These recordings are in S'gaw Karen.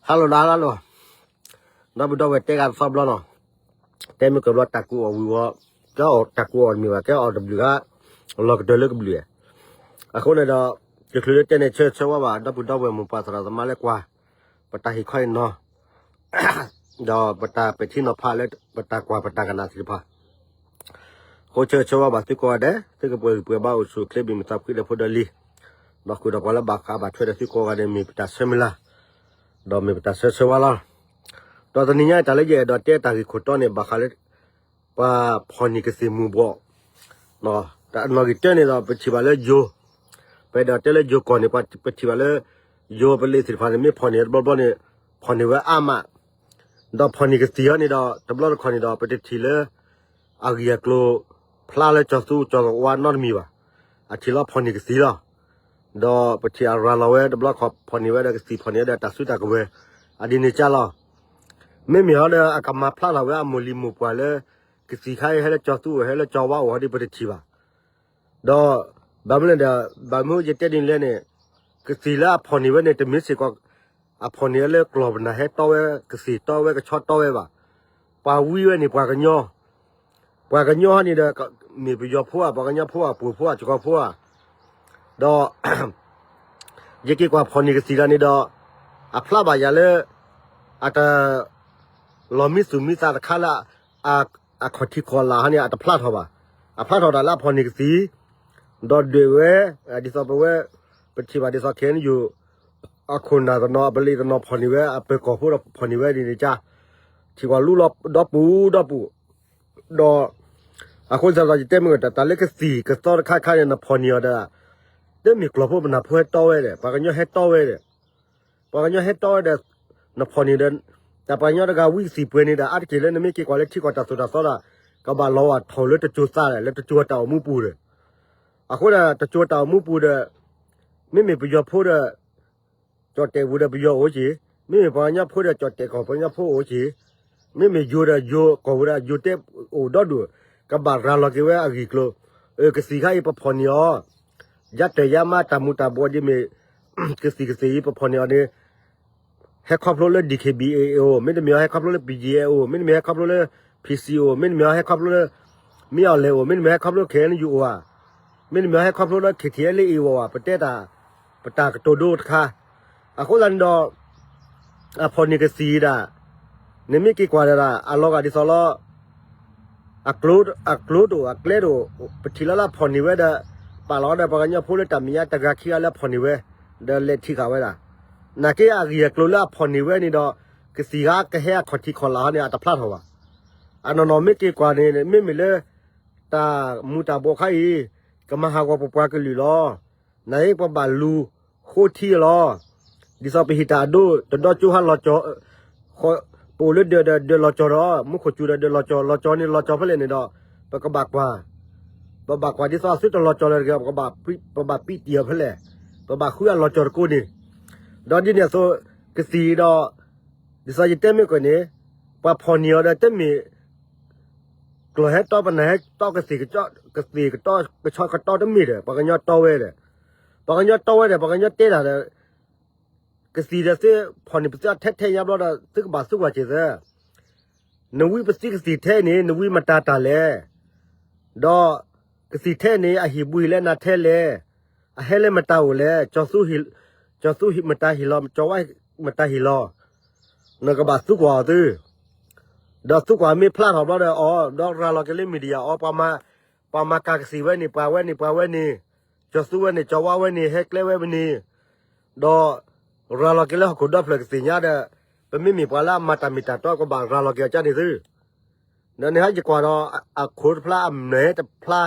ဟါလီၤဒီးဟါလီၤ, ဒီပုၢ်ဒီဝဲၢ်တဲဂၤတသီဘျီနီၤ, တဲမ့ၢ်ကဘျီတၢ်ကူအီၣ်ဝံၤဝီၤ, ကဲအီၣ်တၢ်ကူအီၣ်တမ့ၢ်ဘၣ် ကဲအီၣ်တဘျုးဂၤ, လီၤကတၢၢ်လၢကဘျုးဧါ. အဃိန့ၣ်ဒီး တချုးလၢတဲန့ၣ် ဆၢဂ့ၤဆၢဝါဘၣ် ဒီပုၢ်ဒီဝဲၢ်မိၢ်ပၢ်သရၣ်သမါလၢကွၢ် ပတၢ်ဟ့ၣ်ခီအံၤနီၤ ဒီးပတၢ်ပဲာ်ထံနီၤဖးလၢ ပတၢ်ကွၢ်ပတၢ်ကနၣ်သ့ၣ်တဖၣ်, အဃိဆၢဂ့ၤဆၢဝါဘၣ်သုကိးဂၤဒဲး သုကပှဲၤဂံၢ်ပှဲၤဘါအိၣ်ဆူၣ်အိၣ်ချ့ ဘံၣ်မုာ်သးဖှံဒီးဖိဒီးလံၤ, ဒီးဃုာ်ဒီးပှၤလၢဘၣ်ဃးဘၣ်ထွဲဒီးသုကိးဂၤဒဲး မ့ၢ်ပတၢ်ဆၢမုၢ်လၢ်, ဒီးမ့ၢ်ပတၢ်ဆၢဂ့ၤဆၢဝါလီၤ. ဒီးတနံၤညါအံၤ တၢ်လၢယအဲၣ်ဒိးတဲတၢ်ဂ့ၢ်ခိၣ်တီန့ၣ် ဘၣ်ဃးလၢ ပှၤဖီၣ်န့ၢ်ကသံၣ်မူၤဘှီး တၢ်နီၣ်ဂံၢ်တၢန့ၣ်ဒီး ပထံၣ်ဘၣ်လၢယိၤ, ပအဲၣ်ဒိးတဲလၢယိၤကီၢ်န့ၣ် ပထံၣ်ဘၣ်လၢ ယိၤပလံးသ့ၣ်တဖၣ်န့ၣ် မ့ၢ်ဖီၣ်န့ၢ်တဘျီဘျီန့ၣ် ဖီၣ်န့ၢ်ဝဲအါမး, ဒီးဖီၣ်န့ၢ်ကသံၣ်အီၤန့ၣ်ဒီး တဘျီတခီၣ်န့ၣ်ဒီး ပတထံၣ်လၢ အဂ့ၢ်အကျိၤ ဖျါလၢကၠီၤသူကၠီၤဝါနီတမံၤဘၣ်, အထံၣ်လီၤဖီၣ်န့ၢ်ကသံၣ်လီၤ. ဒီးပထံၣ်အရၤလီၤဝဲ တဘျီတခီၣ်ဖီၣ်န့ၢ်ဝဲဒီးကသံၣ် ဖီၣ်န့ၢ်ဝဲဒီးတၢ်စုတၢ်ကဝဲၤ အဒ်န့ၣ်ကၢ်လီၤ. မ့မ့ၢ်ဟီဒီး အကမၤဖျါထီၣ်ဝဲအမိၢ်လံၤမိၢ်ပှၢ်လၢ ကသံၣ်ခါအံၤဟဲလၢကၠီၤသူဧိၤ ဟဲလၢကၠီၤဝါအိၣ်ဟီဒီး ပတထံၣ်ဘၣ်. ဒီး ဘၣ်မနုၤလဲၣ်ဒီး ဘၣ်မနုၤယတဲဒ်န့ၣ်လဲၣ်န့ၣ်, ကသံၣ်လၢအဖီၣ်န့ၢ်ဝဲန့ၣ် တမ့ၢ်စ့ၢ်ကီး အဖီၣ်န့ၢ်ဝဲလၢကျီၢ်ပနၢ်ဟဲတီဝဲ ကသံၣ်တီဝဲ ကဆီတီဝဲဘၣ်. ပှၤဝံဝဲန့ၣ် ပှၤကညီ, ပှၤကညီဟီန့ၣ်ဒီး မ့ၢ်ပယီၤဖိဧါ ပှၤကညီဖိဧါ ပှိၢ်ဖိဧါ ကီၤဖိဧါ, ဒီး ယက့ၤကွၢ်ဖီၣ်န့ၢ်ကသံၣ်တဂၤန့ၣ်ဒီး အဖျါဘၣ်ယၤလၢ အတ လီၤမံသူၣ်မံသးတခါလၢ အခီၣ်ထံးခီၣ်လာ်ဟီန့ၣ် အတဖျါထီၣ်ဘၣ်. အဖျါထီၣ်တၢ်လၢအဖီၣ်န့ၢ်ကသံၣ်, ဒီးဒွဲၣ်ဝဲ, ဒ်သိးပဝဲ ပထံၣ်ဘၣ်ဒ်သိး ခဲအံၤယိၤ အခိၣ်နၢ်တနီၤ အပလံးတနီၤဖီၣ်န့ၢ်ဝဲ အပၢၤကီၢ်ဖိဒီးဖီၣ်န့ၢ်ဝဲဒ်န့ၣ်ကၢ်, ထံၣ်ကွၢ်လူလီၤဒီပူၤဒီပူၤ, ဒီး အဃိသတးဒီး ယတဲမ့ၢ်ကတၢၢ် တၢ်လၢကသံၣ်ကသီတခါခါန့ၣ် နဖီၣ်န့ၢ်အီၤဒီး တမ့ၢ်ကျီၢ်ဖိပနၢ်ဖိဟဲတီဝဲဒီး ပှၤကညီဟဲတီဝဲဒီး ပှၤကညီဟဲတီဝဲဒီး နဖီၣ်န့ၢ်ဒီး တၢ်ပှၤကညီတဂၤဝံကသံၣ်ပှဲၤန့ၣ်ဒီး အါတက့ၢ်လၢနမ့ၢ်က့ၤကွၢ်လၢထံကီၢ်တၢ်သိၣ်တၢ်သီဒီး ကဘၣ်လီၤဝဲထီၣ်လၢတစိၤသးဒီး လၢတစိၤတၢ်အိၣ်မူပူၤဒီး အဃိဒီး တစိၤတၢ်အိၣ်မူပူၤဒီး မ့မ့ၢ်ပယီၤဖိဒီး ကၠီၣ်တဲာ်ပူၤဒီးပယီၤအိၣ်က့ၤ, မ့မ့ၢ်ပှၤကညီဖိဒီး ကၠီၣ်တဲာ်ကီၢ်ပှၤကညီဖိအိၣ်က့ၤ, မ့မ့ၢ်ယိၤဒီးယိၤကီၢ်ပူၤဒီး ယိၤတဲအိၣ်ဒီဒူၣ်, ကဘၣ်ရၤလီၤက့ၤဝဲအဂ့ၢ်ကျိၤ, အၢ ကသံၣ်ခါအံၤပဖီၣ်န့ၢ်အီၤ, ယါတၢၢ်ယါမါတၢ်မူၤတၢ်ဘှီးဒ်မ့ၢ် ကသံၣ်ကသ့ၣ်အံၤ ပဖီၣ်န့ၢ်အီၤန့ၣ် ဟဲခီဖျိလၢ DKBA အိၣ်, မ့တမ့ၢ်အီၤဟဲခီဖျိလၢ BGF အိၣ်, မ့တမ့ၢ်ဟဲခီဖျိလၢ PC အိၣ်, မ့တမ့ၢ်အီၤဟဲခီဖျိလၢ မ့ၢ်အီၤလဲၣ်အိၣ်, မ့တမ့ၢ်ဟဲခီဖျိလၢ KNU အိၣ်ဧါ, မ့တမ့ၢ်အီၤဟဲခီဖျိလၢ KTLA အိၣ်ဧါ, ပတဲတၢ် ပတၢ်ကတိၤဒိတခါ, အဃိသတးန့ၣ်ဒီး အဖီၣ်န့ၢ်ကသံၣ်ဒၣ်, နမ့ၢ်က့ၤကွၢ်ဒၣ် အလီၤဂာ်ဒ်သိးလီၤ အကျိ အကျိတအိၣ် အကျဲတအိၣ် ပထံၣ်လီၤလၢအဖီၣ်န့ၢ်ဝဲဒီး ပာ်လီၤဒီးပှၤကညီဖိလၢတၢ်မဲာ်ညါတဂၤခံဂၤလၢအဖီၣ်န့ၢ်ဝဲ ဒီးလဲၤထံၣ်ဃာ်ဝဲဒၣ်, နာ်က့အဂ့ၢ်အကျိၤလၢအဖီၣ်န့ၢ်ဝဲန့ၣ်ဒီး ကသံၣ်ဂၤကဟဲအခီၣ်ထံးခီၣ်လာ်ဟီန့ၣ် အတဖျါထီၣ်ဘၣ်. အနီၢ်နီၢ်မ့ၢ်က့ၤကွၢ်န့ၣ် မ့မ့ၢ်လၢ တၢ်မူၤတၢ်ဘှီးခါအံၤ ကမၤဟးဂီၤပပှၤကလုာ်လီၤ. နာ်က့ပဘၣ်လူၤဃိထံလီၤ. ဒ်သိးပဟံးတၢ်အဒိ တဒီကၠိဟါလီၤကၠီၤ, ပအိၣ်လၢဒၢးဒီးဒၢးလီၤကၠီၤဒီး မူခိၣ်စူၤဒီးဒၢးလီၤကၠီၤ, လီၤကၠီၤန့ၣ်လီၤကၠီၤဖဲလဲၣ်န့ၣ်ဒီး ပကဘၣ်ကွၢ်, ပဘၣ်ကွၢ်ဒ်သိးအသုတလီၤကၠီၤလၢၤတဂ့ၤ ပဘၣ်ပံးတံၢ်အီၤဖဲလဲၣ်, ပဘၣ်ဃုအလီၤကၠီၤတကိးန့ၣ်, ဒီးဒ်န့ၣ်အသိး ကသံၣ်ဒီး ဒ်သိးယတဲမ့ၢ်ကွၢ်န့ၣ် ပှၤဖီၣ်န့ၢ်အီၤဒီးတမ့ၢ် ကျီၢ်ဟဲတီပနၢ်ဟဲတီကသ့ၣ်ကတီ ကသ့ၣ်ကတီကဆီကတီတမ့ၢ်ဒီး ပှၤကညီတီဝဲဒီး ပှၤကညီတီဝဲဒီး ပှၤကညီတဲတၢ်ဒီး ကသံၣ်ဒီးသုဖီၣ်န့ၢ်ပသ့ထဲထဲညါဘျီဒီး သုကဘၣ်သူကွၢ်စ့ၢ်သၢ နဝံပသံကသံၣ်ထဲန့ၣ် နဝံမတၤတၢ်လဲၣ်, ဒီးကသံၣ်ထဲန့ၣ် အဟံၣ်ဘူးဟံၣ်လၢနၤထဲလဲၣ်, အဟဲလၢမတၤအိၣ်လဲၣ်, ကၠီၤသူမတၤဟ့ၣ်လီၤ, ကၠီၤဝါမတၤဟ့ၣ်လီၤ, နကဘၣ်သူကွၢ်အီၤသု, ဒီးသူကွၢ်မ့ၢ်ဖျါထီၣ်ဘျီဒီးအီၤ ဒီးရၤလီၤက့ၤလၢ media အီၤ ပှၤမၤကၤကသံၣ်ဝဲန့ၣ် ပှၤဝဲန့ၣ် ပှၤဝဲန့ၣ်, ကၠီၤသူဝဲန့ၣ် ကၠီၤဝါဝဲန့ၣ် ဟဲကျဲဝဲမန့ၣ်, ဒီး ရၤလီၤက့ၤလၢဟီၣ်ခိၣ်ဒီဖျၢၣ်ကသ့ၣ်ညါဒီး ပမ့မ့ၢ်ပှၤလၢအမၤတၢ်မ့ၢ်တၢ်တီ ကဘၣ်ရၤလီၤက့ၤအီၤကန့ၣ်သု, ဒီးန့ၣ်ဟဲယကွၢ်ဒီး အခိၣ်တဖျါအမၢၢ်တဖျါ,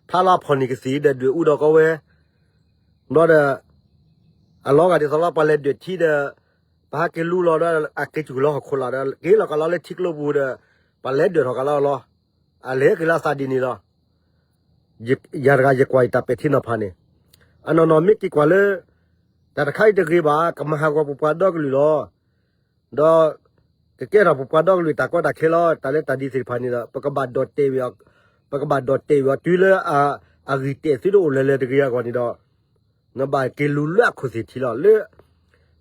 ဖျါလီၤအဖီၣ်န့ၢ်ကသံၣ်ဒီးဒွဲၣ်အူဒီးကီဝဲ, ဘျီဒီး အလီၤဂာ်ဒ်သိးလီၤ ပှၤလဲၤဒွဲၣ်ထံဒီး ပဟဲက့ၤလူလီၤဒီး အက့ၤစူၢ်လီၤဟီၣ်ခိၣ်လာ်ဒီး က့ၤလီၤကလီလၢထံကျိပူၤဒီး ပှၤလဲၤဒွဲၣ်ထီၣ်ကလီလီၤ, အလဲၤက့ၤလၢအသးဒ်န့ၣ်လီၤ. ယၤတဂၤယကွၢ်ယတၢ်ပဲာ်ထံနီၤဖးန့ၣ်, အနီၢ်နီၢ်မ့ၢ်က့ၤကွၢ်လၢ တၢ်တခါအံၤတဂ့ၤဘၣ် ကမၤဟးဂီၤပပှၤဒီကလုာ်လီၤ. ဒီး ကကဲထီၣ်ပပှၤဒီကလုာ်တၢ်ကီတၢ်ခဲလီၤ. တၢ်လၢတၢ်ဒ်သ့ၣ်တဖၣ်န့ၣ်ဒီး ပကဘၣ်ဒိးတဲာ်ဝဲအီၤ, ပကဘၣ်ဒိးတဲာ်ဝဲအီၤ တုၤလၢ အဂံၢ်တဲာ်သုတအိၣ်လၢၤလၢၤတဂ့ၤအဂီၢ်န့ၣ်ဒီး နဘၣ်က့ၤလူၤလၢအခိၣ်သ့ၣ်ထံးလီၤ. လၢ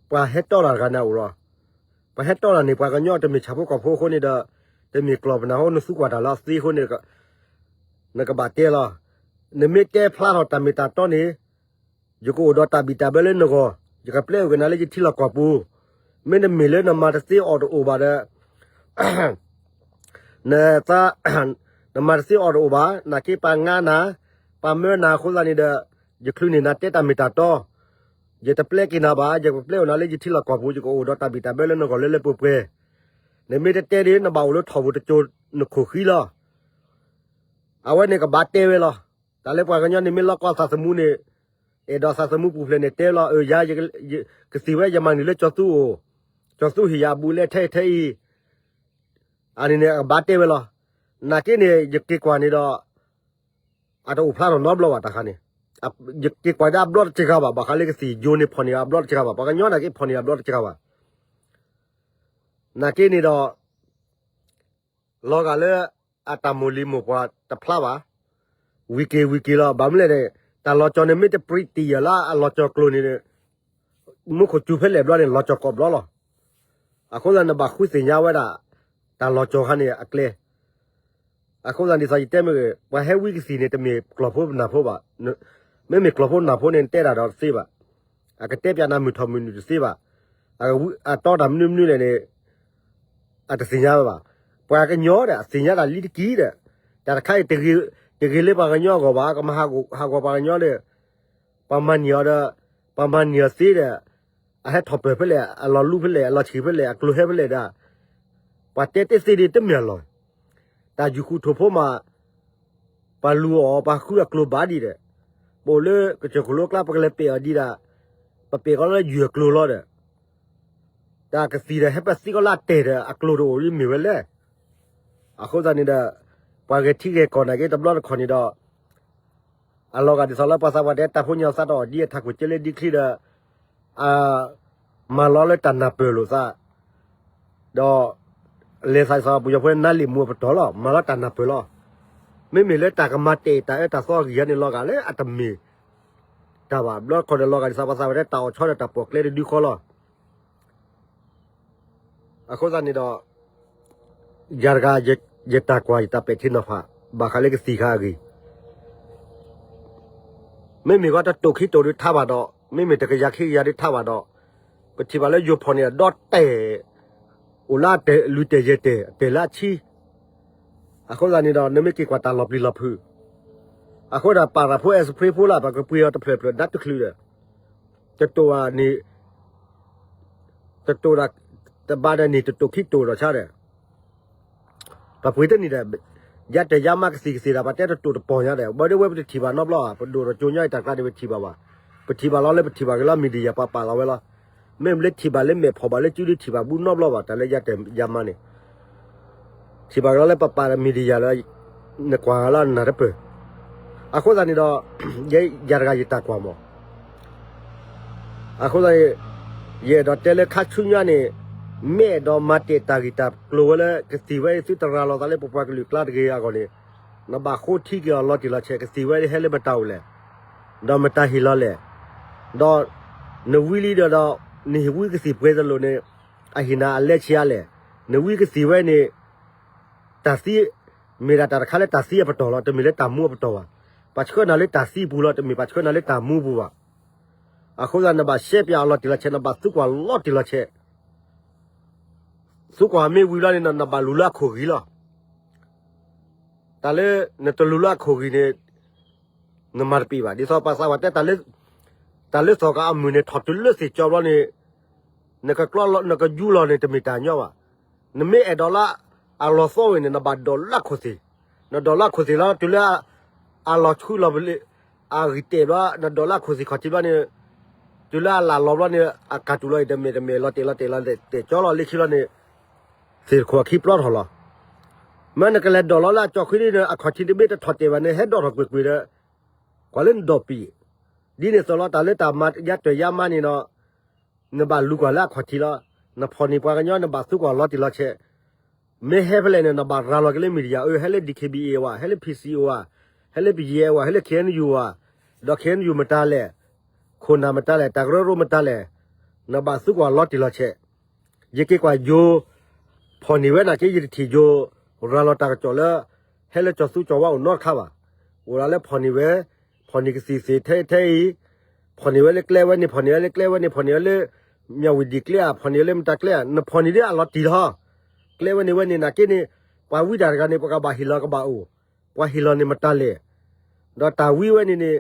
ပှၤဟဲတီတၢ်တဂၤန့ၣ်အိၣ်လီၤ. ပှၤဟဲတီၢ်တၢ်န့ၣ် ပှၤကညီတမ့ၢ်ဆၣ်ဖိကီၢ်ဖိအဃိန့ၣ်ဒီး တမ့ၢ်ကျီၢ်ပနၢ်ဟိ နသူကွၢ်တၢ်လၢအသ့အဃိန့ၣ် နကဘၣ်တဲလီၤ. နမ့ၢ်တဲဖျါထီၣ်တၢ်မ့ၢ်တၢ်တီန့ၣ် ယကအိၣ်ဒီးတၢ်ဘံၣ်တၢ်ဘၢလၢနဂီၢ်, ယကပျဲအိၣ်က့ၤနၤလၢယထံလီၢ်ကီၢ်ပူၤ, မ့တမ့ၢ်လၢနမၤတသ့အီၣ်တအိၣ်ဘၣ်ဒီး နသး နမၤတသ့အီၣ်တအိၣ်ဘၣ်, နာ်က့ပှၤငါနၤ, ပှၤမၢနၤအဃိသတးန့ၣ်ဒီး ယချုးန့ၢ်နၤတဲတၢ်မ့ၢ်တၢ်တီ, ယတပျဲက့ၤနၤဘၣ်, ယကပျဲအိၣ်နၤလၢယထံလီၢ်ကီၢ်ပူၤ, ယကအိၣ်ဒီးတၢ်ဘံၣ်တၢ်ဘၢလၢနဂီၢ်လၢလၢပှဲၤပှဲၤ, နမ့ၢ်တတဲဒီး နဘၣ်အိၣ်လၢထီၣ်ပူၤတစိၤနခိၣ်ဃံလီၤ. အဝဲန့ၣ်ကဘၣ်တဲဝဲလီၤ. တၢ်လၢပှၤကညီန့ၣ်မ့ၢ်လီၢ်ကီၢ်သးသမူန့ၣ်, အဲၣ်ဒိးသးသမူပူၤဖျဲးန့ၣ်တဲလီၤ, အၢ ယၤ ကသံၣ်ဝဲယမၤနုာ်လၢကၠီၤသူအအိၣ်, ကၠီၤသူဟ့ၣ်ယၤအဘူးလဲထဲအံၤထဲအံၤ, အန့ၣ်န့ၣ် အကဘၣ်တဲဝဲလီၤ. နာ်က့န့ၣ် ယက့ၤကွၢ်န့ၣ်ဒီး အတအိၣ်ဖျါထီၣ်နီတဘျီဘၣ်တၢ်ခါန့ၣ်, ယက့ၤကွၢ်ဒၣ်အဘျီတစှၤဘၣ်, ဘၣ်ဃးလၢကသံၣ်ယိၤန့ၣ်ဖီၣ်န့ၢ်အဘျီတစှၤဘၣ်, ပှၤကညီနာ်က့ဖီၣ်န့ၢ်အဘျီတစှၤဘၣ်. နာ်က့န့ၣ်ဒီး လီၤဂာ်လၢအတၢ်မိၢ်လံၤမိၢ်ပှၢ်တဖျါဘၣ်, ဝံၤက့ၤဝံၤက့ၤလီၤ. ဘၣ်မနုၤလဲၣ်န့ၣ် တၢ်လီၤကီၤန့ၣ်မ့ၢ်တပြံတံၢ်ယၢ်လၢအလီၤကီၤကျိၤန့ၣ် မူခိၣ်စူၤဖဲလဲၣ်ဘျီန့ၣ် လီၤကီၤကိးဘျီလီၤ. အဃိသတးနဘၣ်ဃုသ့ၣ်ညါဝဲဒၣ် တၢ်လီၤကီၤခါန့ၣ်အကျဲ, အဃိသတးဒ်သိးယတဲမ့ၢ်ဂ့ၤ ပှၤဟဲဝံကသံၣ်န့ၣ် တမ့ၢ်ကျီၢ်ဖိနၢ်ဖိဘၣ်, မ့မ့ၢ်ကျီၢ်ဖိနၢ်ဖိန့ၣ် နတဲတၢ်ဒီးတသ့ဘၣ်, အကတဲပၠးနၤမုၢ်ထီၣ်မုၢ်နုာ်တသ့ဘၣ်, အတီတၢ်မနုၤမနုၤလဲၣ်န့ၣ် အတသ့ၣ်ညါဝဲဘၣ်. ပှၤကညီဒီး အသ့ၣ်ညါတၢ်လံတက့ၢ်ဒီး, တၢ်တခါအံၤ တဂ့ၤလၢပှၤကညီအဂီၢ်ဘၣ်, ကမၤဟးဂီၤပှၤကညီဒီး, ပှၤမၤန့ၢ်အီၤဒီး, ပှၤမၤန့ၢ်အီၤသ့ဒီး, အဟဲထီၣ်ပၢၢ်ဖဲလဲၣ်, အလီၤလူဖဲလဲၣ်, အလီၤဆံးဖဲလဲၣ်, အကျိၤဟဲဖဲလဲၣ်ဒီး, ပှၤတဲတသ့ဒ်တမ့ၢ်အလီၢ်, တၢ်ယူၤဃုာ်ထိၣ်ဖိမး ပှၤလူၤအီၤ ပှၤဃုအကျိၤဘၣ်ဒံးဒီး, ပအိၣ်လၢကစၢၢ်ခိၣ်လိကျါ ပကလဲၤပဲာ်အီၤဒံးဒၣ်, ပပဲာ်ကီးလၢယုၢ်အကျိၤလီၤဒီး, တၢ်ကသံၣ်ဒီး ဟဲပသံကီးလၢအတဲာ်ဒီး အကျိၤတအိၣ်ဒ်မ့ၢ်ဝဲလဲၣ်. အဃိသတးန့ၣ်ဒီး, ပှၤဂဲၤထံဂဲၤကီၢ်နာ်က့တဘျီတခီၣ်န့ၣ်ဒီး, အလီၤဂာ်ဒ်သိးလၢပှၤသးပှၢ်တဲ တၢ်ဖိညါသးတအီၣ်ဒ်အထးခိၣ်ကဲလၢဒ်ချံဒီး, အ, မၤလီၤလၢတၢ်နၢ်ပၢၢ်လိာ်သး, ဒီး, လဲၤသးဒ်သိးပယီၤဖိ နါလံာ်မူအပတီၢ်လီၤ, မၤလီၤတၢ်နၢ်ပၢၢ်လီၤ. မ့မ့ၢ်လၢတၢ်ကမၤတဲာ်တၢ်အၢတၢ်သီအဂံၢ်အါန့ၣ် လီၤဂာ်လၢအတမ့ၢ်တၢ်ဘၣ်. ဘျီတခီၣ်ဒီးလီၤဂာ်ဒ်သိးပှၤသးပှၢ်တဲ တၢ်အီၣ်ဆီဒီးတၢ်ပိာ်ကျဲတဒုဃီလီၤ. အဃိသတးန့ၣ်ဒီး, ယၤတဂၤ, ယတၢ်ကွၢ် ယတၢ်ပဲာ်ထံနီၤဖး, ဘၣ်ဃးလၢကသံၣ်ခါအဂ့ၢ်, မ့မ့ၢ်ဝဲတတိာ်ခံတိာ်ဒုးထါဘၣ်ဒီး, မ့မ့ၢ်တကယၤခံကယၤဒုးထါဘၣ်ဒီး, ပထံၣ်ဘၣ်လၢယိၤဖီၣ်န့ၣ် အဒီတဲာ်, အိၣ်လၢအတဲာ် လွံၢ်တဲာ်ယဲၢ်တဲာ် အတဲာ်လၢအဆံ အဃိသတးန့ၣ်ဒီး နမ့ၢ်က့ၤကွၢ်တၢ်လီၤပျံၤလီၤဖုး, အဃိဒီးပာ်ရၣ်ဖိ express ဖိလၢ ပကပှ့ၤအီၤတဖျၢၣ်ဖျၢၣ် နးတချုးဒီး, တတိာ်န့ၣ်, တတိာ်ဒီး, တဘၣ်ဒီးန့ၣ် တတိာ်ခံတိာ်ဒီးဆါဒီး, ပှၤပှ့ၤတန့ၢ်ဒီး, ယါတဲာ်ယါမါကသံၣ်ကသ့ၣ်ဒီး ပှၤတဲတတိာ်တပီၢ်ညါဒီး ဘၣ်ဒီးဝဲပတထံၣ်ဘၣ်နီတဘျီဧါ, ပဒိၣ်ဒီးကၠိညါအံၤတၢ်ကျါန့ၣ် ပထံၣ်ဘၣ်ဘၣ်, ပထံၣ်ဘၣ်လီၤလၢပထံၣ်ဘၣ်က့ၤလီၤ media ပှၤပာ်လီၤဝဲလီၤ. မ့မ့ၢ်လၢထံၣ်ဘၣ်လၢမဲာ်ဖီၣ်ဘၣ်လၢစုဒုးထံၣ်ဘၣ်ဘူးနီတဘျီဘၣ် တၢ်လၢယါတဲာ်ယါမါန့ၣ် ထံၣ်ဘၣ်က့ၤလီၤလၢပပာ်ဒီး media လၢ နကွၢ်လၢနၢ်တပၢၢ်, အဃိသတးန့ၣ်ဒီး, ယဲယၤတဂၤယတၢ်ကွၢ်မး, အဃိသတးန့ၣ်, ယအဲၣ်ဒိးတဲလၢခါဆူညါန့ၣ်, မ့ၢ်အဲၣ်ဒိးမၤတဲာ်တၢ်ဂ့ၢ်တၢ်ကျိၤဝဲလၢကသံၣ်ဝဲသုတရၤလီၤသးလၢပပှၤကလုာ်ကျါတဂ့ၤအဂီၢ်န့ၣ်, နဘၣ်ဃိထံက့ၤအီၤလီၤတံၢ်လီၤဆဲး ကသံၣ်ဝဲဟဲလၢမတၤအိၣ်လဲၣ်, ဒီးမတၤဟ့ၣ်လီၤလဲၣ်, ဒီး, နဝံလံဒီးဒီး, နဟ့ၣ်ဝံကသံၣ်ပှဲၤတလိာ်န့ၣ်, အဟ့ၣ်နၤအလဲဆံးအါလဲၣ်, နဝံကသံၣ်ဝဲန့ၣ် တၢ်သံ, မ့ၢ်ဒၣ်တၢ်တခါလၢတၢ်သံအပတီၢ်လီၤ, တမ့ၢ်လၢတၢ်မူအပတီၢ်ဘၣ်. ပှၤဆှၢနၤလၢတၢ်သံအပူၤလီၤ, တမ့ၢ်ပှၤဆှၢနၤလၢတၢ်မူအပူၤဘၣ်. အဃိသတး နဘၣ်ရှဲပၠးအီၤလီၤတံၢ်လီၤဆဲး, နဘၣ်သံကွၢ်လီၤတံၢ်လီၤဆဲး, သံကွၢ်မ့ၢ်ဝံၤလီၤန့ၣ် နဘၣ်လူၤလၢအခိၣ်ဂံၢ်လီၤ. တၢ်လၢနတလူၤလၢအခိၣ်ဂံၢ်န့ၣ် နမၤတပံာ်ဘၣ်. ဒ်သိးပှၤသးပှၢ်တဲ တၢ်လၢသီၣ်ကးအမုၢ်န့ၣ် ထီၣ်တုၤလၢသ့ၣ်ကၠီဘျီန့ၣ်, နကကျီလီၤ နကယူလီၤန့ၣ် တမ့ၢ်တၢ်ညီဘၣ်. နမ့ၢ်အဲၣ်ဒိးလၢအလီၤသီဝဲန့ၣ် နဘၣ်ဒိးလၢအခိၣ်သ့ၣ်, နဒိးလၢအခိၣ်သ့ၣ်လီၤ. တုၤလၢအလီၤဆှုလီၤ အဂံၢ်တဲာ်ဘျီ နဒိးလၢအခိၣ်သ့ၣ်ခီၣ်ထံးဘျီန့ၣ်, တုၤလၢအလၢ်လီၤဘျီန့ၣ် အကၢ်တူာ်လီၤအံၤ တမဲာ်တမဲာ် လီၤတဲာ်လီၤတဲာ်လီၤတဲာ်ကၠီလီၤလၢခံလီၤန့ၣ် သ့ၣ်တခိၣ်အခံပျီထီၣ်လီၤ. မ့ၢ်နကလဲၤဒိးလီၤလၢအကၠီၤဃံန့ၣ် အခီၣ်ထံးတဘ့ၣ်တထီၣ်တဲာ်ဘၣ်န့ၣ် ဟဲဒိးထီၣ်ကွ့ၢ်ကွ့ၢ်ဒီး ကွၢ်လၢနဒိးပံာ်, ဒ်န့ၣ်အသိးလီၤ. တၢ်လၢတၢ်မၤယါတၢၢ်ယါမါန့ၣ်ဒီး နဘၣ်လူၤကွၢ်လၢအခီၣ်ထံးလီၤ. နဖီၣ်န့ၢ်ပှၤကညီ နဘၣ်သံကွၢ်လီၤတံၢ်လီၤဆဲး, မ့ၢ်ဟဲဖဲလဲၣ်န့ၣ် နဘၣ်ရၤလီၤက့ၤလၢ media အၢ ဟဲလၢ DKBA ဝဲ ဟဲလၢ PC ဝဲ ဟဲလၢ ပယဲၢ်ဝဲ ဟဲလၢ KNU ဝဲ, ဒီး KNU မတၤလဲၣ်, ခိၣ်နၢ်မတၤလဲၣ်, တၢ်ကရၢကရိမတၤလဲၣ်, နဘၣ်သံကွၢ်လီၤတံၢ်လီၤဆဲး. ယက့ၤကွၢ်ယိၤ ဖီၣ်န့ၢ်ဝဲနာ်က့ ယတထံၣ်ယိၤ ရၤလီၤတၢ်ကစီၣ်လၢ ဟဲလၢကၠီၤသူကၠီၤဝါအိၣ်နီတခါဘၣ်. အိၣ်ဒၣ်လၢဖီၣ်န့ၢ်ဝဲ, ဖီၣ်န့ၢ်ကသံၣ်သ့ၣ်ထဲထဲအံၤ, ဖီၣ်န့ၢ်ဝဲလၢကျဲဝဲန့ၣ် ဖီၣ်န့ၢ်ဝဲလၢကျဲဝဲန့ၣ် ဖီၣ်န့ၢ်ဝဲလၢ မၠၣ်ဝတံၣ်ကျဲဧါ ဖီၣ်န့ၢ်ဝဲလၢမတၤကျဲဧါ နဖီၣ်န့ၢ်ဒ်အလီၤတံၢ်လီၤ. ကျဲဝဲန့ၣ်ဝဲန့ၣ်နာ်က့န့ၣ် ပှၤဝံတၢ်တဂၤန့ၣ် ပကဘၣ်ဟ့ၣ်လီၤကဘၣ်အိၣ်, ပှၤဟ့ၣ်လီၤန့ၣ်မတၤလဲၣ်. ဒီးတၢ်ဝံဝဲန့ၣ်န့ၣ်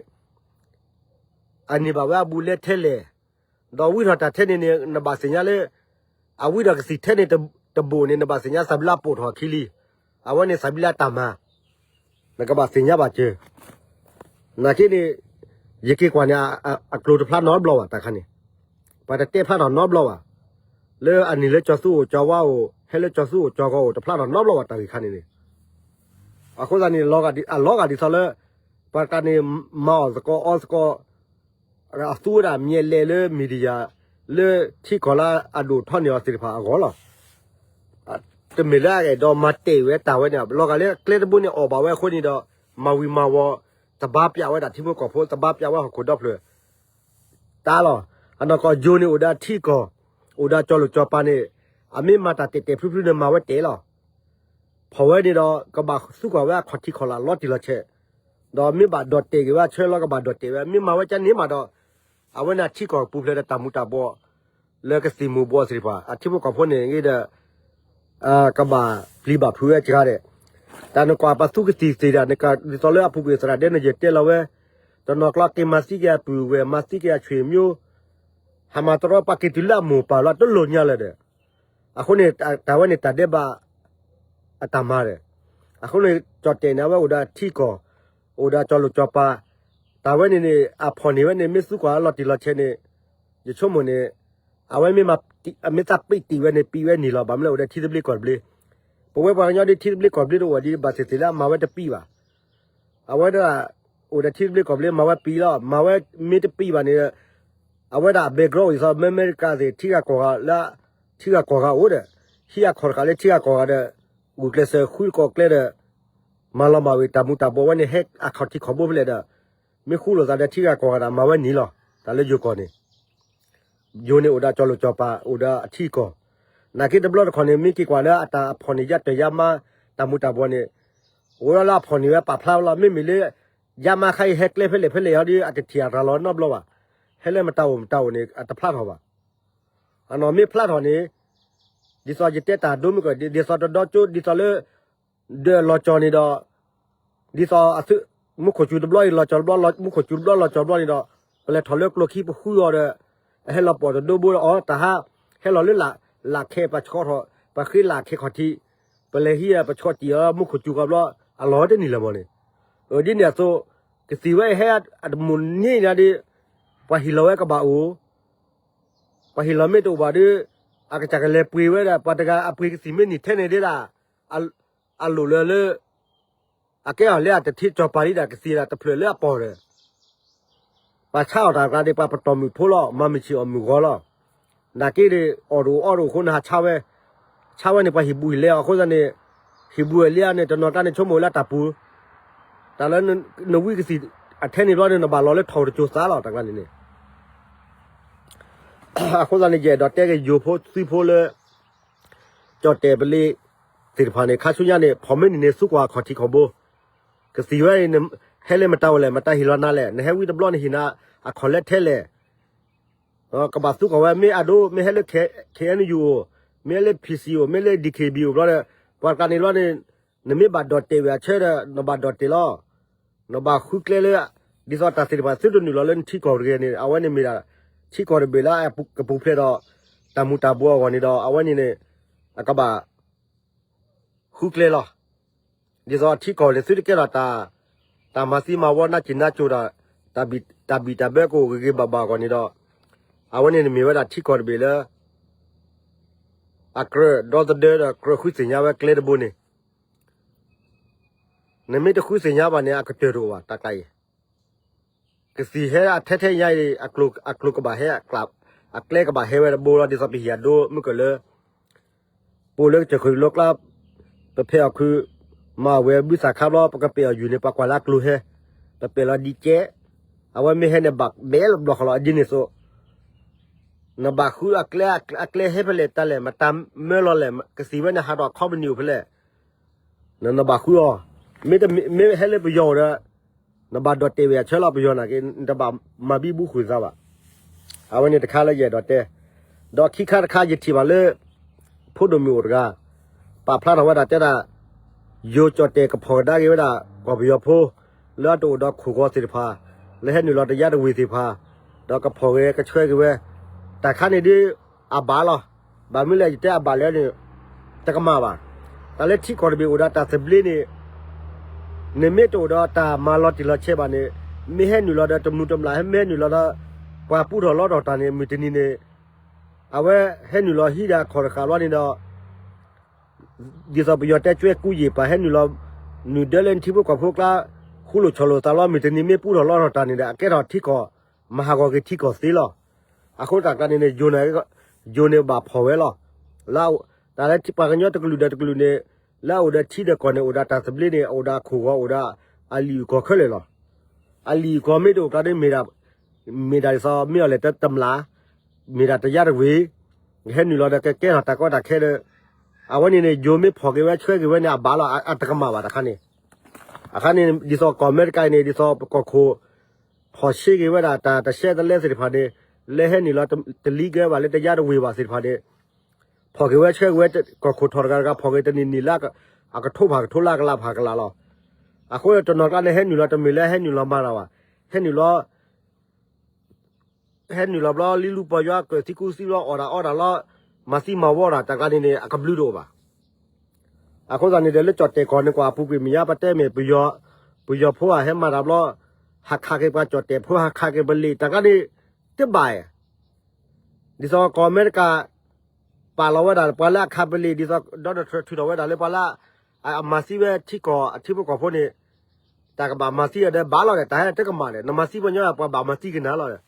အန့ၢ်ဘၣ်ဝဲအဘူးအလဲထဲလဲၣ်. ဒီးဝံထီၣ်တၢ်ထဲန့ၣ်န့ၣ် နဘၣ်သ့ၣ်ညါလၢ အဝံဒီးကသံၣ်ထဲန့ၣ်တဘိၣ်န့ၣ် နဘၣ်သ့ၣ်ညါသးဘံလၢအပိာ်ထီၣ်အခံလံ. အဝဲန့ၣ်သးဘံလၢအတၢ်မၤ နကဘၣ်သ့ၣ်ညါဘၣ်စၢၤ. နာ်က့န့ၣ် ယက့ၤကွၢ်န့ၣ် အကျိၤတဖျါနီတဘျီဘၣ်တၢ်ခါန့ၣ်, ပှၤတတဲဖျါထီၣ်နီတဘျီဘၣ်. လၢအန့ၢ်လၢကၠီၤသူအိၣ်ကၠီၤဝါအိၣ် ဟဲလၢကၠီၤသူအိၣ်ကၠီၤဂီၤအိၣ် တဖျါထီၣ်နီတဘျီဘၣ်တၢ်ဂ့ၢ်ခါန့ၣ်န့ၣ်. အဃိသတးန့ၣ် အလီၤဂာ်ဒ်သိးလၢ ပှၤတဂၤန့ၣ် မၤအီၣ်သကိးအီသကိး အသူဝဲဒၣ်မ့ၢ်လဲၤလၢ media လၢထံကီၢ်လၢအဒိၣ်ထီၣ်န့ၢ်အီၤသ့ၣ်တဖၣ်အဂီၢ်လီၤ. တမ့ၢ်လၢအအဲၣ်ဒိးမၤတဲာ်ဝဲတၢ်ဝဲန့ၣ် လီၤဂာ်လၢကျဲတဘိန့ၣ်အီၣ်ဘၣ်ဝဲအဃိန့ၣ်ဒီး မၤဝံၤမၤဝီၤ တဘါပၠးဝဲဒၣ်ထံဖိကီၢ်ဖိ တဘါပၠးဝဲဟီၣ်ခိၣ်ဒီဖျၢၣ် တၢ်လီၤ. အနီၢ်ကီၢ်ယိၤန့ၣ်အိၣ်ဒီးထံကီၢ် အိၣ်ဒီးကၠီၤလိာ်ကၠီၤပၤန့ၣ် အမ့ၢ်မၤတၢ်တဲာ်တဲာ်ဖျုဖျုန့ၣ် မၤဝဲတဲာ်လီၤ. ဖီၣ်ဝဲန့ၣ်ဒီး ကဘၣ်သူကွၢ်ဝဲအခီၣ်ထံးခီၣ်လာ်လီၤတံၢ်လီၤဆဲး, ဒီးမ့ၢ်ဘၣ်ဒိးတဲာ်က့ၤဝဲအဆၢလီၤ ကဘၣ်ဒိးတဲာ်ဝဲ မ့ၢ်မၤဝဲကန့ၣ်မးဒီး အဝဲန့ၣ်အထံကီၢ်ပူၤဖျဲးဒီးတၢ်မူၤတၢ်ဘှီး လၢကသံၣ်မူၤဘှီးသ့ၣ်တဖၣ် အထံဖိကီၢ်ဖိန့ၣ်ဂ့ၤဒီး ကဘၣ်ပျံၤဘၣ်ဖုးဝဲစှၤဒဲး. တၢ်နကွၢ်ပှၤသူကသံၣ်သ့ၣ်ဒၣ် နကဒ်သိးလၢအပူၤကွံာ်သရၣ်ဒဲးန့ၣ် ယတဲလီၤဝဲ တနီၤကျီက့ၤမၤသံက့ၤအပုၢ်ဝဲၢ် မၤသံက့ၤအဆွေမျိုး ဟးမၤတရီပာ်က့ၤတုၤလၢအမိၢ်ပၢ်လီၤ တလိၣ်ညါလၢၤဒီး အဃိန့ၣ် တၢ်ဝဲန့ၣ်တၢ်ဒဲးဘး အတၢ်မၤဒီး အဃိန့ၣ် ကၠီၣ်တဲာ်န့ၣ် အဝဲအိၣ်ဒီးထံကီၢ် အိၣ်ဒီးကၠီၤလိာ်ကၠီၤပၤ တၢ်ဝဲန့ၣ်န့ၣ် အဖီၣ်န့ၢ်ဝဲန့ၣ် မ့ၢ်သူကွၢ်လီၤတံၢ်လီၤဆဲးန့ၣ် ယဆိကမိၣ်န့ၣ် အဝဲမ့ၢ် အမ့ၢ်သးပံးတံၢ်ဝဲန့ၣ် ပံးဝဲနံၤလီၤ ဘၣ်မနုၤလဲၣ် အိၣ်ဒီးထံသဘျ့ကီၢ်သဘျ့ ပဝဲပှၤကညီဒ်ထံသဘျ့ကီၢ်သဘျ့တအိၣ်ဒ်ဘၣ်သ့ၣ်သ့ၣ်လၢအမၤဝဲတပံးဘၣ် အဝဲဒၣ် အိၣ်ဒီးထံသဘျ့ကီၢ်သဘျ့ မၤဝဲပံးလီၤ မၤဝဲမ့ၢ်တပံးဘၣ်န့ၣ် အဝဲဒၣ်အ background အံၤသီး အမဲရကၤသ့ၣ် ထံဂၤကီၢ်ဂၤလၢ ထံဂၤကီၢ်ဂၤအိၣ်ဒီး ဟံးအခီၣ်တဃာ်လၢထံဂၤကီၢ်ဂၤဒီး ဂုာ်ကျဲးစၢးဃုတကီၢ်ကျဲဒီး မၤလီၤမၢ်ဝံၤ တၢ်မူၤတၢ်ဘှီးဝဲန့ၣ် ဟဲအခီၣ်ထံးခီၣ်ဘိဖဲလဲၣ်ဒီး မ့ၢ်ဃူလိာ်သးဒီးထံဂၤကီၢ်ဂၤဒီး မၤဝဲနံၤလီၤ တၢ်လၢယိၤကီၢ်န့ၣ် ယိၤန့ၣ်အိၣ်ဒီးကၠီၤလိာ်ကၠီၤပၤ အိၣ်ဒီးအထံအကီၢ်, နာ်က့တဘျီတခီၣ်န့ၣ် မ့ၢ်က့ၤကွၢ်လၢအတၢ်အဖီၣ်န့ၢ်ယါတၢ်ယါမါ တၢ်မူၤတၢ်ဘှီးန့ၣ် အိၣ်ဒီးလၢအဖီၣ်န့ၢ်ဝဲပာ်ဖျါဝဲလီၤ မ့မ့ၢ်လၢ ယါမါခါအံၤဟဲကျဲဖဲလဲၣ်ဖဲလဲၣ်အီၤဒီး အတထံၣ်အရၤလီၤနီတဘျီဘၣ်, ဟဲလၢမတၤအိၣ်မတၤအိၣ်န့ၣ် အတဖျါထီၣ်ဘၣ်, အနီၢ်မ့ၢ်ဖျါထီၣ်န့ၣ် ဒ်သိးယတဲတၢ်ဒိမုၢ်ကီၢ် ဒ်သိးတဒီကၠိ ဒ်သိးလၢ ဒၢးလီၤကၠီၤန့ၣ်ဒီး ဒ်သိး မူခိၣ်စူၤတဘျီအံၤ လီၤကၠီၤတဘျီ မူခိၣ်စူၤတဘျီလီၤကၠီၤတဘျီန့ၣ်ဒီး ပလဲၤထီၣ်လၢကျိခံပဃုအီၤဒီး အဟဲလီၤပိာ်တဒိဘိဒီးအီၤ တၢ်ဟး ဟဲလီၤလၢ လၢ်ခဲပှၤဆှီထီၣ် ပှၤဃ့လၢ်ခဲခီၣ်ထံး ပလဲၤဟံးပဆီတံၢ်အီၤ မူခိၣ်စူၤကီဘျီ အလီၤဝဲတန့ၢ်လၢၤမၢ်န့ၣ်, ဒ်န့ၣ်အသိး ကသံၣ်ဝဲအံၤဟဲအတမူၤန့ၢ်ညါဒီး ပှၤဟ့ၣ်လီၤဝဲကဘၣ်အိၣ် ပှၤဟ့ၣ်လီၤမ့ၢ်တအိၣ်ဘၣ်ဒီး အကစၢ်ကလဲၤပှ့ၤဝဲဒၣ် ပှၤတဂၤအပှ့ၤကသံၣ်မ့ၢ်နံၣ်ထဲန့ၣ်ဒၣ် အလိၣ်လၢလၢ အကဲအီၤလၢအတထံကၠီၤပၤလံဒၣ်ကသံၣ်ဒၣ်တဖျၢၣ်လၢအပီၢ်ဒီး ပှၤဆါအီၣ်တၢ်ကျါဒီး ပှၤပတီၢ်မုၢ်ဖိလီၤ မၤမုၢ်ဆ့ၣ်အီၣ်မုၢ်ဂီၤလီၤ. နာ်က့ဒီး အီၣ်တအိၣ်အီတအိၣ်အဃိန့ၣ် ဟးဆါဝဲ, ဆါဝဲန့ၣ် ပှၤဟံၣ်ဘူးဟံၣ်လဲအီၤအဃိသတးန့ၣ် ဟံၣ်ဘူးဟံၣ်လဲအီၤန့ၣ် တနီၤကျါန့ၣ် ဆိကမိၣ်ဝဲလၢတၢ်ပူၤ, တၢ်လၢနဝံကသံၣ်အထဲန့ၣ်ဘျီန့ၣ် နဘၣ်လီၤလၢထီၣ်တစိၤသးလီၤ တၢ်ကျါန့ၣ်န့ၣ် အဃိသတးန့ၣ် ယအဲၣ်ဒိးတဲက့ၤယိၤဖိသုဖိလၢ ကၠီၣ်တဲၣ်ပလ့းသ့ၣ်တဖၣ်န့ၣ် ခါဆူညါန့ၣ် ဖီၣ်မ့ၢ်နံၤန့ၣ် သူကွၢ်အခီၣ်ထံးခီၣ်ဘိ, ကသံၣ်ဝဲအံၤ ဟဲလၢမတၤအိၣ်လဲၣ် မတၤဟ့ၣ်လီၤနၤလဲၣ် နဟဲဝံတဘျီနဟ့ၣ်နၤ အခီၣ်လဲထဲလဲၣ်, ကဘၣ်သူကွၢ်ဝဲ မ့ၢ်အဒိ မ့ၢ်ဟဲလၢ KNU အိၣ်, မ့ၢ်ဟဲလၢ PC အိၣ်, မ့ၢ်လၢ DKB အိၣ်ဘျီဒီး ပှၤတဂၤန့ၣ်ဘျီန့ၣ် နမ့ၢ်ဘၣ်ဒိးတဲာ်ဝဲအဆၢဒီး နဘၣ်ဒိးတဲာ်လီၤ. နဘၣ်ဃုကျဲလၢ ဒ်သိးတၢ်သ့ၣ်တဖၣ် သုတနုာ်လီၤလၢနထံကီၢ်တဂ့ၤန့ၣ် အဝဲန့ၣ်မ့ၢ်ဒၣ် ထံကီၢ်တဘ့ၣ်လၢအကပူၤဖျဲးဒီး တၢ်မူၤတၢ်ဘှီးအဂီၢ်န့ၣ်ဒီး အဝဲန့ၣ်န့ၣ် အကဘၣ် ဃုကျဲလီၤ. ဒ်သိးထံကီၢ်န့ၣ် သုတကဲထီၣ်တၢ် တၢ်မၤသံမၤဝီနးစံၣ်နးစိၤဒီး တၢ်ဘံၣ်တၢ်ဘၢကအိၣ်ဂ့ၤဂ့ၤဘၣ်ဘၣ်အဂီၢ်န့ၣ်ဒီး အဝဲန့ၣ်န့ၣ်မ့ၢ်ဝဲဒၣ်ထံကီၢ်တဘ့ၣ်လၢ အကြၢးဒီသဒၢဒီးကြၢးဃုသ့ၣ်ညါဝဲကျဲတဘိန့ၣ် နမ့ၢ်တဃုသ့ၣ်ညါဘၣ်န့ၣ် အကတၢၢ်တအိၣ်ဘၣ် တၢ်ကျါအံၤ ကသံၣ်ဟဲအထဲထဲညါအံၤ အကျိၤကဘၣ်ဟဲ အကျဲကဘၣ်ဟဲဝဲတဘိလီၤ ဒ်သိးပဟံၣ်အဒိ မုၢ်ကၢၢ်လၢ ပအိၣ်လၢကစၢၢ်ခိၣ်လိကျါ ပဖဲးအီၣ်ခု မၤဝဲဘုသၣ်ခါဘျီ ပကပဲာ်အီၣ်ယူၢ်န့ၣ် ပှၤကွၢ်လၢအကျိၤဟဲ ပပဲာ်လီၤဒံးကဲ အဝဲမ့ၢ်ဟဲန့ၣ်ဘၣ်ဘဲလီၤဘျီဃီလီၤ ဒ်န့ၣ်သိး နဘၣ်ဃုအကျဲ အကျဲဟဲဖဲလဲၣ်တၢ်လဲၣ် မတၤမၢလီၤလဲၣ် ကသံၣ်ဝဲန့ၣ် ဟးထီၣ်ခီပနံၣ်အိၣ်ဖဲလဲၣ်, နဘၣ်ဃုအီၤ, မ့ၢ်ဟဲလၢပယီၤအိၣ်ဒီး နဘၣ်ဒိးတဲာ်ဝဲအဆၢလီၤ ပယီၤနာ်က့ နတဘၣ်မၤဘံဘူဃုာ်သးဘၣ်. အဝဲန့ၣ်တခါလၢယအဲၣ်ဒိးတဲ, ဒီးခံခါတခါယထံၣ်ဘၣ်လၢ ဖိဒိၣ်မုၣ်အိၣ်တဂၤ ပာ်ဖျါထီၣ်ဝဲဒၣ်တဲဒၣ် ယိၤကၠီၣ်တဲၣ်ကဖီၣ်ကဒါက့ၤဝဲဒၣ် ကီၢ်ပယီၤဖိ လၢအတအိၣ်ဒီးခိၣ်ဂီၤသ့ၣ်တဖၣ်, လၢဟဲနုာ်လီၤတယါတဝ့ၢ်သ့ၣ်တဖၣ်, ဒီးကဖီၣ်ဂဲၤကဆှဲက့ၤဝဲ, တၢ်ခါန့ၣ်ဒ် အဘၣ်လီၤ. ဘၣ်မနုၤလဲၣ် ယတဲအဘၣ်လဲၣ်န့ၣ် တကမၣ်ဘၣ်. တၢ်လၢထံကီၢ်တဘ့ၣ်အိၣ်ဒီးတၢ်သဘျ့န့ၣ် နမ့ၢ်တအိၣ်ဒီးတၢ်မၤလီၤတံၢ်လီၤဆဲးဘၣ်န့ၣ်, မ့ၢ်ဟဲနုာ်လီၤဒီးတမုာ်တမျၢ် မ့ၢ်ဟဲနုာ်လီၤဒီး ပှၤပူထီၣ်လီထီၣ်တၢ်န့ၣ် မုၢ်တနံၤန့ၣ် အဝဲဟဲနုာ်လီၤဟံးဒီးအခီၣ်တဃာ်ဘျီန့ၣ်ဒီး ဒ်သိးပယီၤတဲ ကၠွဲကူယ့ၣ် ပှၤဟဲနုာ်လီၤ နုာ်ဒၢလၢနထံဖိကီၢ်ဖိအကျါ ဃူလိာ်ဆီၣ်လိာ်သးလီၤ မုၢ်တနံၤမ့ၢ်ပူထီၣ်လီထီၣ်တၢ်န့ၣ်ဒီး အကဲထီၣ်ထံကီၢ် မၤဟးဂီၤက့ၤထံကီၢ်သ့လီၤ. အဃိတၢ်ကျါန့ၣ်န့ၣ် ယိၤန့ၣ်ဘၣ်ဖီၣ်ဝဲလီၤ. လၢတၢ်လၢပှၤကညီတကလုာ်ဒီးတကလုာ်န့ၣ် လၢအအိၣ်ဒီးထံဒီးကီၢ်န့ၣ် အိၣ်ဒီးတၢ်သဘျ့န့ၣ် အိၣ်ဒီးအခိၣ်ဂီၤ အိၣ်ဒီးအလံာ်အုၣ်ကီၤခဲလၢာ်လီၤ. အလံာ်အုၣ်ကီၤမ့ၢ်တအိၣ်ကျါဒီး မ့ၢ်ဒၣ်ဒ်သိးမ့ၢ်အီၤလဲၣ်တမျၢ် မ့ၢ်ဒၣ်တယါတဝ့ၢ်, ဟဲနုာ်လီၤဒီးကကဲထီၣ်တၢ်ကီတၢ်ခဲဒီး အဝဲန့ၣ်န့ၣ် ယိၤမ့ၢ်ဖီၣ်က့ၤဝဲဆှဲက့ၤဝဲန့ၣ် အဘၣ်လီၤ အတကမၣ်ဘၣ်တခါန့ၣ်. အခါန့ၣ် ဒ်သိးကီၢ်အမဲရကၤအံၤန့ၣ် ဒ်သိးပကီၢ်ခိၣ် ဖီၣ်ဆှဲက့ၤဝဲဒၣ်တၢ်တရှဲတလဲသ့ၣ်တဖၣ်န့ၣ် လၢဟဲနုာ်လီၤတလံကဲဘၣ်လၢတယါတဝ့ၢ်ဘၣ်သ့ၣ်တဖၣ်န့ၣ် ဖီၣ်က့ၤဝဲဆှဲက့ၤဝဲ ကီၢ်ခိၣ်ထီၣ်တဂၤတဂၤ ဖီၣ်က့ၤတနံၣ်နံၣ်လၢ အကထိဖးကထိလၢအကလးဖးကလးလီၤ. အဃိတနီၤကျါန့ၣ် ဟဲနုာ်လီၤတမ့ၢ်လၢ ဟဲနုာ်လီၤမၤတၢ်ဘၣ်, ဟဲနုာ်လီၤ ဟဲနုာ်လီၤဘျီ လံလူပီၤယွၤ ကၢၣ်သံကူသံဘျီ အီၣ်တၢ်အီတၢ်လီၤ မၤသံမၤဝီတၢ် တၢ်ကျါန့ၣ်န့ၣ် အကဘျုးတအိၣ်ဘၣ်. အဃိသတးန့ၣ်ဒီး လၢကၠီၣ်တဲၣ်ကီၢ်န့ၣ် ကွၢ်အပူၤကွံာ်မဲာ်ညါ ပတဲမ့ၢ် ပယီၤဖိဧါ ဟဲမၤတၢ်ဘျီ ဟးခးက့ၤပှၤကၠီၣ်တဲၣ်ဖိ ဟးခးက့ၤပလံာ် တၢ်ကျါန့ၣ် တဘၣ်ဧါ. ဒ်သိးကီၢ်အမဲရကၤ ပာ်လီၤဝဲဒၣ်ပှၤလၢအခးပလံာ် ဒ်သိး Donald Trump ထုးထီၣ်ဝဲဒၣ်လၢပှၤလၢ အမၤသံဝဲထံကီၢ်အထံဖိကီၢ်ဖိန့ၣ် တၢ်ကဘၣ်မၤသံအီၤဒီးဘၣ်လီၤဒီး တၢ်ဟဲတကမၣ်ဒီး နမၤသံပှၤညီ ပှၤဘၣ်မၤသံက့ၤနၤလီၤဒီး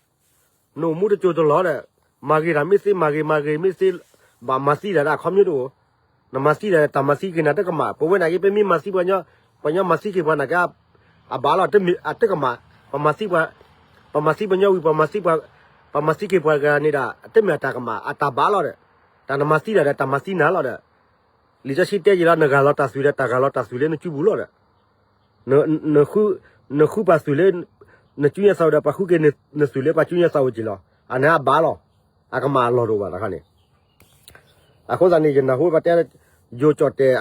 နအိၣ်မူတစိၢ်တလီၤဒီး မၤဂ့ၤတၢ်မ့ၢ်သ့ မၤဂ့ၤမၤဂ့ၤမ့ၢ်သ့ ဘၣ်မၤသံတၢ်ဒီးအခီပညီတအိၣ်, နမၤသံတၢ်ဒီး တၢ်မၤသံက့ၤနၤတကမၣ်, ပဝဲနာ်က့ ပမ့ၢ်မၤသံပှၤညီ ပှၤညီမၤသံက့ၤပှၤနာ်က့ အဘၣ်လီၤ, အတကမၣ်, ပမၤသံပှၤ, ပမၤသံပှၤညီဝံၤ ပမၤသံပှၤ, ပမၤသံက့ၤပှၤဂၤန့ၣ်ဒီး အတမ့ၢ်အတၢ်ကမၣ် အတၢ်ဘၣ်လီၤဒီး, တၢ်နမၤသံတၢ်ဒီး တၢ်မၤသံနၤလီၤဒီး, လံာ်စီဆှံတဲယံာ်လီၤ နဂၢ်လီၤတၢ်သွံၣ်ဒီး တၢ်ဂၢ်လီၤတၢ်သွံၣ်လၢနစုပူၤလီၤဒီး, နဃုပှၤသွံၣ်လၢ နစုညါသးအိၣ်ဒီး ပှၤဃုက့ၤနသွံၣ်လၢပှၤစုညါသးအိၣ်က့ၤလီၤ, အန့ၣ်အဘၣ်လီၤ, အကမၣ်အလီၢ်တအိၣ်ဘၣ်တခါန့ၣ် အဃိသတးန့ၣ် ယနၢ်ဟူပတဲ ယိၤကၠီၣ်တဲၣ်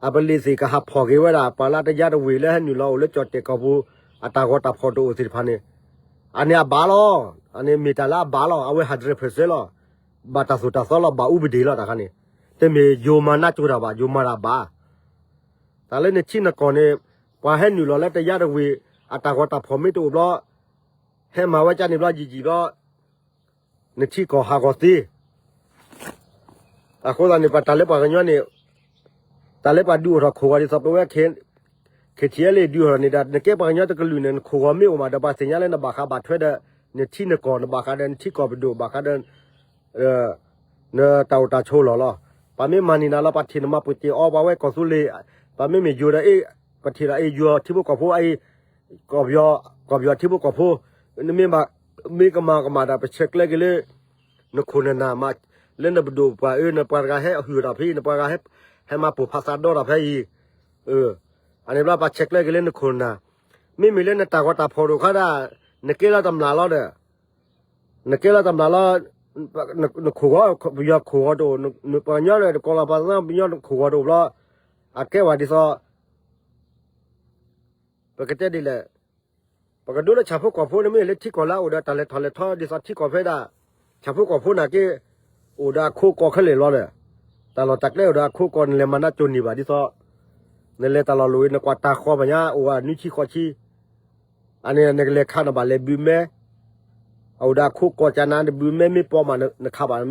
အပလံာ်သ့ၣ်ကဟးဖီၣ်က့ၤဝဲဒၣ် ပှၤလၢတယါတဝ့ၢ်လၢဟဲနုာ်လီၤအိၣ်လၢကၠီၣ်တဲၣ်ကီၢ်ပူၤ အတၢ်ဂီၤတၢ်ဖီၣ်တအိၣ်သ့ၣ်တဖၣ်န့ၣ်, အန့ၣ်အဘၣ်လီၤ, အန့ၣ်မ့ၢ်တၢ်လၢအဘၣ်လီၤ, အဝဲ hundred percent လီၤ, ဘၣ်တၢ်သိၣ်တၢ်သီလီၤ, ဘၣ်အူပဒ့ၣ်လီၤတခါန့ၣ်, တမ့ၢ်ယိၤမၤနးကၠိတၢ်ဘၣ်, ယိၤမၤတၢ်ဘၣ် တၢ်လၢနထံနကီၢ်န့ၣ် ပှၤဟဲနုာ်လီၤလၢတယါတဝ့ၢ် အတၢ်ဂီၤတၢ်ဖီၣ်မ့ၢ်တအိၣ်ဘျီ, ဟဲမၤဝဲကၢ်န့ၣ်ဘျီယံာ်ယံာ်ဘျီ, နထံကီၢ်ဟးဂီၤသ့, အဃိသတးန့ၣ် ပတၢ်လၢပှၤကညီန့ၣ်, တၢ်လၢပှၤဒုးအိၣ်ထီၣ်ခိၣ်ဂီၤဒ်သိးပဝဲ KTLA ဒုးအိၣ်ထီၣ်န့ၣ်ဒီး နကဲပှၤကညီတကလုာ်န့ၣ် နခိၣ်ဂီၤမ့ၢ်အိၣ်မးဒီး ပှၤသ့ၣ်ညါလၢနဘၣ်ဃးဘၣ်ထွဲဒီး နထံနကီၢ် နဘၣ်ဃးဒီးနထံကီၢ်ပဒိၣ် ဘၣ်ဃးဒီး နတၢ်အိၣ်တၢ်ဆိးလီၢ်လီၤ. ပှၤမ့ၢ်မၤန့ၢ်နၤလီၤ ပှၤထံၣ်နမၤပှဲၤတ့ၢ်အီၤ ပှၤဝဲကီၢ်သူလ့ၤ, ပှၤမ့မ့ၢ်ယိၤဒီးအ့ၣ်, ပထံၣ်ဒီးအ့ၣ်ယိၤထံဖိကီၢ်ဖိအ့ၣ်, ကီၢ်ပယီၤထံဖိကီၢ်ဖိ, နမ့ၢ်မၤ, မ့ၢ်ကမၤကမၣ်ဒီး ပဆဲးကျၢက့ၤလၢ နခိၣ်နနၢ်မး, လၢနပဒိၣ်ပှၤအၢ နပှၤတဂၤဟဲဟ့ၣ်အီၤတၢ်ဖဲ နပှၤတဂၤဟဲမၤပိာ်ဖးသးဒီတၢ်ဖဲအံၤ, အန့ၣ်ဘျီပှၤဆဲးကျၢက့ၤလၢနခိၣ်နနၢ်, မ့မ့ၢ်လၢနတၢ်ဂီၤတၢ်ဖီၣ်တအိၣ်ခါဒၣ်, နကဲလၢတမျၢ်လီၤဒီး နကဲလၢတမျၢ်လီၤ, နခိၣ်ဂီၤ, ပယီၤခိၣ်ဂီၤတအိၣ်, ပှၤကညီဒီးတကိးလီၤ ပှၤသးပညီခိၣ်ဂီၤတအိၣ်ဘျီ, အကဲဝဲဒ်သိး, ပကတဲဒ်လဲၣ်, ပကဒိလၢဆၣ်ဖိကီၢ်ဖိန့ၣ်မ့ၢ်လၢထံကီၢ်လၢအအိၣ်ဒီးတၢ်လဲၤထီၣ်လဲၤထီဒ်သိးထံကီၢ်ဖဲဒၣ်, ဆၣ်ဖိကီၢ်ဖိနာ်က့, အိၣ်ဒီးအခိကီၢ်ခဲလၢာ်လီၤဒီး, တၢ်လီၢ်တၢ်ကျဲအိၣ်ဒီးအခိကီၢ် နလဲၤမၤနးကၠိန့ၢ်ဘၣ်ဒ်သိး, နလဲၤတၢ်လီၢ်လီၤဝဲ နကွၢ်တၢ်ဃီပညါ အိၣ်ဝဲနွံဆံဃိးဆံ အန့ၣ်နကလဲၤခးနဘၣ်လဲၤဘုးမဲ, အအိၣ်ဒီးအခိကီၢ်ကနၤ နဘုးမဲမ့ၢ်ပိာ်မးနခးဘၣ်,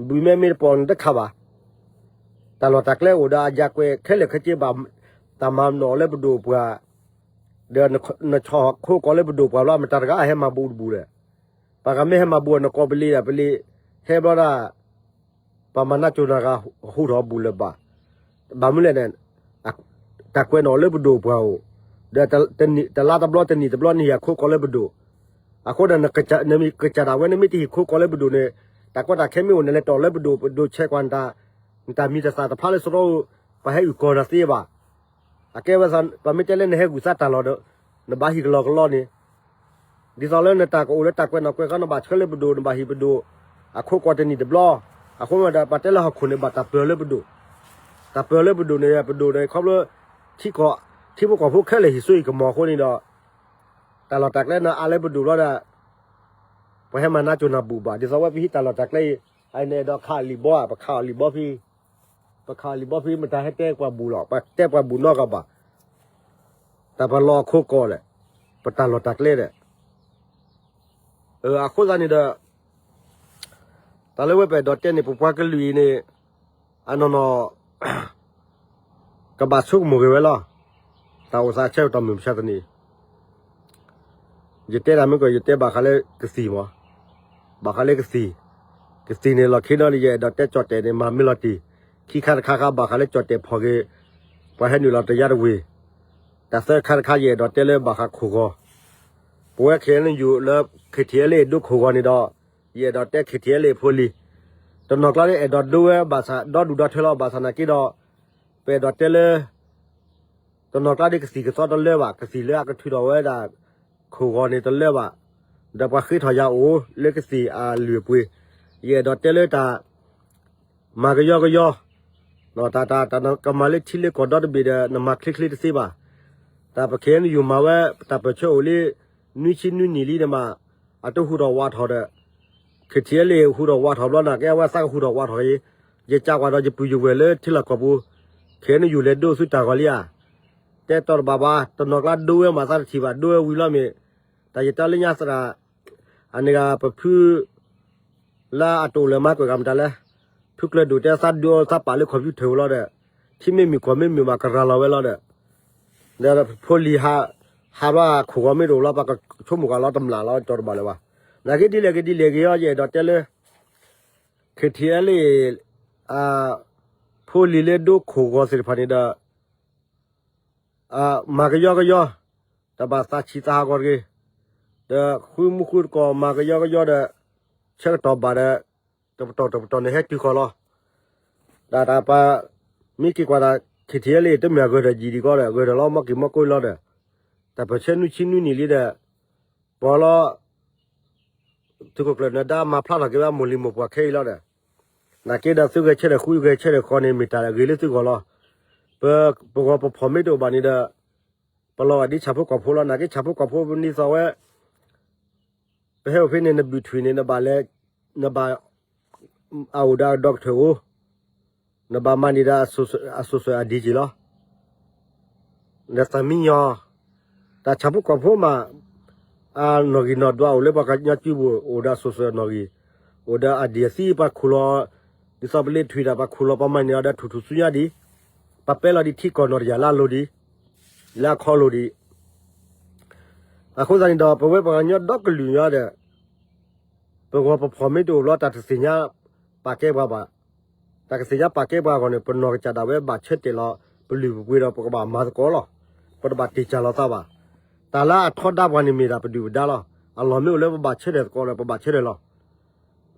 ဘုးမဲမ့ၢ်တပိာ်နတခးဘၣ်, တၢ်လီၢ်တၢ်ကျဲအိၣ်ဒီးအယၤကွဲးခဲလၢာ်ခဲဆ့ဘၣ်, တၢ်မၤနီၣ်လၢပဒိၣ်ပှၤ, ဒီးနဆီၣ်ခိကီၢ်လၢပဒိၣ်ပှၤဘျီ မတၤတဂၤဟဲမၤဘူးတဘူးလဲၣ်, ပှၤဂၤမ့ၢ်ဟဲမၤဘူးနကိးပလံၤဒီးပလံၤ, ဟဲဘျီဒၣ် ပှၤမၤနးကၠိနၤဂၤဟူထီၣ်ဘူးလၢၤဘၣ်, ဘၣ်မနုၤလဲၣ်န့ၣ်, တၢ်ကွဲးနီၣ်လၢပဒိၣ်ပှၤအိၣ်, ဒီးတလါတဘျီတနံၣ်တဘျီနဟ့ၣ်အခိကီၢ်လၢပဒိၣ်, အဃိဒီးနမ့ၢ်ကစၢ်ဒၣ်ဝဲ နမ့ၢ်တဟ့ၣ်ခိကီၢ်လၢပဒိၣ်န့ၣ်, တၢ်ကီတၢ်ခဲမ့ၢ်အိၣ် နလဲၤတီၢ်လၢပဒိၣ် ပဒိၣ်ဆဲးကွၢ်နတၢ်, နတၢ်မံၤတသၣ်တဖျါလၢစရီ, ပှၤဟဲအုၣ်ကီၤနၤသ့ဘၣ်. အကဲဝဲ ပမ့ၢ်တဲလၢနဟဲဂုာ်သးတၢ်လီၢ်ဒီး နဘၣ်ဟံၣ်ကလီကလီန့ၣ်, ဒ်သိးလၢနတၢ်ကအိၣ်လၢတၢ်ကွဲးနီၣ်ကွဲးဃါ နဘၣ်ဆှၢလၢပဒိၣ် နဘၣ်ဟံၣ်ပဒိၣ်, အခိးကီၢ်တနံၣ်တဘျီ, အဃိမ့ၢ်ဒီး ပှၤတဲလၢဟီၣ်ခိၣ်န့ၣ် ဘၣ်တၢ်ပၢၤလၢပဒိၣ်, တၢ်ပၢၤလၢပဒိၣ်န့ၣ် ပဒိၣ်န့ၣ် ခီဖျိ ထံကီၢ် ထံဖိကီၢ်ဖိခဲလၢာ်ဟံၣ်စိဟံၣ်ကမီၤအဃိန့ၣ်ဒီး တၢ်လီၢ်တၢ်ကျဲနအါလၢပဒိၣ်ဘျီဒီး ပှၤဟဲမၤနါစိၤနၤဘူၣ်ဘၣ်. ဒ်သိးဝဲပဟံးတၢ်လီၢ်တၢ်ကျဲအံၤ အအံၤန့ၣ်အဲၣ်ဒိးခးအီၤလံာ်ဘီဧါ, ပခးအီၤလံာ်ဘီဖဲ, ပခးအီၤလံာ်ဘီဖဲ မတၤဟဲတဲပှၤဘူၣ်လီၤ, ပတဲပှၤဘူၣ်နီတဂၤဘၣ်. တၢ်ပလီၢ်အခိးကီၢ်ဒီး ပတၢ်လီၢ်တၢ်ကျဲဒီး အဃိသတးန့ၣ်ဒီး တၢ်လၢဝဲပအဲၣ်ဒိးတဲန့ၣ် ပပှၤကလုာ်အံၤန့ၣ် အနီၢ်နီၢ် ကဘၣ်ဆိကမိၣ်ဂ့ၤဝဲလီၤ. တၢ်အိၣ်သးဆၢကတီၢ်မုၢ်မဆါတနံၤ ယတဲတၢ်မ့ၢ်ကီး ယတဲဘၣ်ဃးလၢကသံၣ်မး, ဘၣ်ဃးလၢကသံၣ်, ကသံၣ်န့ၣ်လီၢ်ခံဒီး ယအဲၣ်ဒိးတဲကၠီၣ်တဲာ်န့ၣ် မၤမ့ၢ်လီၤတံၢ်, ခံခါတခါခါ ဘၣ်ဃးလၢကၠီၣ်တဲာ်ဖီၣ်ဂ့ၤ ပှၤဟဲနုာ်လီၤတယါတဝ့ၢ်, တၢ်သၢခါတခါ ယအဲၣ်ဒိးတဲလၢဘၣ်ဃးခိၣ်ဂီၤ, ပဝဲ ခဲအံၤယူၢ် လၢ ခ့ထံအဲလ့ ဒိခိၣ်ဂီၤန့ၣ်ဒီး ယအဲၣ်ဒိးတဲ ခ့ထံအဲလ့ ဖိလံၤ, တနီၤကျါလၢအဲၣ်ဒိးဒိဝဲဘၣ်ဆၣ် ဒီဒူၣ်ဒီထၢလီၤ ဘၣ်ဆၣ်နာ်က့ဒီး ပအဲၣ်ဒိးတဲလၢ တနီၤကျါဒ်ကသံၣ်ကသီတလၢဘၣ်, ကသံၣ်လၢအကထုးထီၣ်ဝဲဒၣ် ခိၣ်ဂီၤန့ၣ်တလၢဘၣ်, ဒီးပှၤဃ့ထီၣ်ယၤအိၣ်လၢကသံၣ်အလုၢ်အပှ့ၤ, ယအဲၣ်ဒိးတဲလၢတၢ် မၤကယီကယီ, တၢ်တၢ်တၢ်နကမၤလၢထံလၢကီၢ်ဒီတဘ့ၣ်ဒီး နမၤချ့ချ့တသ့ဘၣ်. တၢ်ပခဲအံၤယူၢ်မၤဝဲ တၢ်ပၢၢ်ဆၢအိၣ်လံ နွံဆံနွံနံၣ်လံန့ၣ်မး, အတဟူးထီၣ်ဝးထီၣ်ဒီး ခ့ထံအဲလ့ ဟူးထီၣ်ဝးထီၣ်ဘျီန့ၣ် ကဲဝဲသးကဟူးထီၣ်ဝးထီၣ်အံၤ, ယကးကွၢ်ဒီးယပုၢ်ယဝဲၢ်လၢထံလီၢ်ကီၢ်ပူၤ, ခဲအံၤယူၢ်လဲၤဒိသုတၢ်ဂီၤလံဧါ. တဲတီတဘၣ်ဘၣ်, တနီၤကျါဒိဝဲမးသးတထံၣ်ဘၣ်, ဒိဝဲဝံၤလီၤမ့ၢ်, တၢ်ယတဲလၢညါသရၣ်, အန့ၣ်ဂၤပဖု လၢအတအိၣ်လၢၤမၤကွဲးဂၤမတၤလဲၣ်, ဖုကျၢၤဒိၣ်တဲသးဒုးအီသးပာ်လၢ computer လီၤဒီး, ထံမ့ၢ်မုၢ်ကီၢ်မ့ၢ်မုၢ်ဘၣ်ကရၤလီၤဝဲလီၤဒီး, ဒီးဖိလံၤ ဟးဘၣ်ခိၣ်ဂီၤမ့ၢ်တအိၣ်လီၤ ပှၤကဆိကမိၣ်ကလီၤတမျၢ်လီၤ တီတဘၣ်လၢၤဘၣ်. နာ်က့ဒ်လဲၣ်ဂ့ၤဒ်လဲၣ်ဂ့ၤအီၤ ယအဲၣ်ဒိးတဲလၢ ခ့ထံအဲလ့ ဖိလံၤလၢဒိခိၣ်ဂီၤသ့ၣ်တဖၣ်န့ၣ်ဒီး မၤကယီကယီ, တဘၣ်သးဆံးသးဟးဂီၤတဂ့ၤ, ဒီးဃုမူဃုတကိးမၤကယီကယီဒီး ဆၢကတီၢ်ဘၣ်ဒီး တပတီၢ်တပတီၢ်န့ၣ်ဟဲတုၤဃီၤလီၤ. တၢ်တၢ်ပှၤ မ့ၢ်က့ၤကွၢ်တၢ် ခ့ထံအဲလ့ တမ့ၢ်အဂၢၢ်ဒီးယံာ်ဒံးကီဒီး အဂၢၢ်ဒီးလီၤမီၢ်က့ၤမီၢ်ကိၢ်လီၤဒီး တၢ်ပၢၢ်ဆၢနွံဆံနွံနံၣ်လံဒီး ပှၤလီၤ သုးခိၣ်ကျၢၢ်နဒါမၤဖျါထီၣ်က့ၤဝဲအမိၢ်လံၤမိၢ်ပှၢ်ခဲအံၤလီၤဒီး နာ်က့ဒီးသုဂဲၤဆၢထၢၣ်ဃုဂဲၤဆၢထၢၣ်ဃီန့ၣ် မ့ၢ်တၢ်ဂ့ၤလၢသုဂီၢ်လီၤ. ပ ပဂီၤပဖီၣ်မ့ၢ်တအိၣ်ဘၣ်န့ၣ်ဒီး ပလီၤဂာ်ဒ်ဆၣ်ဖိကီၢ်ဖိလီၤ. နာ်က့ဆၣ်ဖိကီၢ်ဖိပနံၤသီၣ်ဝဲ ပဟဲအိၣ်ဖဲန့ၣ် နဘုၣ်ထွံၣ်န့ၣ် နဘၣ်လဲၤ နဘၣ် အအိၣ်ဒီး doctor အိၣ်, နဘၣ်မၤန့ၢ်ဒီး အစိၤစၢၤအဒံက့ၤလီၤ. ဒီးသးမံညီၤ, တၢ်ဆၣ်ဖိကီၢ်ဖိမး အနီၣ်ဂံၢ်နီၣ်ဒွးအိၣ်လၢပှၤကညီစုပူၤ အိၣ်ဒီးအစိၤစၢၤနီၣ်ဂံၢ်, အိၣ်ဒီးအဒံအသံ ပှၤခူၣ်လီၤ, ဒ်သိးပလ့ထွံၣ်တၢ် ပှၤခူၣ်လီၤ ပှၤမၤန့ၢ်အီၤဒီးထူၣ်ထူၣ်စုညါဒံး, ပှၤပဲလီၤဒံးထံကီၢ်နီၣ်တယၢ်လၢအလိၤဒံး, လၢအခီလိၤဒံး. အဃိသတးန့ၣ်ဒီး ပဝဲပှၤကညီဒီကလုာ်ညီဒီး ပဂီၤပဖီၣ်မ့ၢ်တအိၣ်ဘျီ တၢ်တသ့ၣ်ညါပာ်ကဲပှၤဘၣ်. တၢ်ကသ့ၣ်ညါပာ်ကဲပှၤအဂီၢ်န့ၣ် ပနီၢ်ကစၢ်ဒၣ်ဝဲဘၣ်ဆၢတဲာ်လီၤ ပလုၢ်ပပှ့ၤဒီးပကဘၣ်မၤသကိးလီၤ. ပတဘၣ်တ့ၢ်စၢ်လီၤသးဘၣ်. တၢ်လၢအထီဒါပှၤန့ၣ်မ့ၢ်ဒၣ်ပဒုၣ်ပဒါလီၤ. အလီၢ်မ့ၢ်အိၣ်လၢပဘၣ်ဆၢထၢၣ်သကိးဒီး ပဘၣ်ဆၢထၢၣ်လီၤ.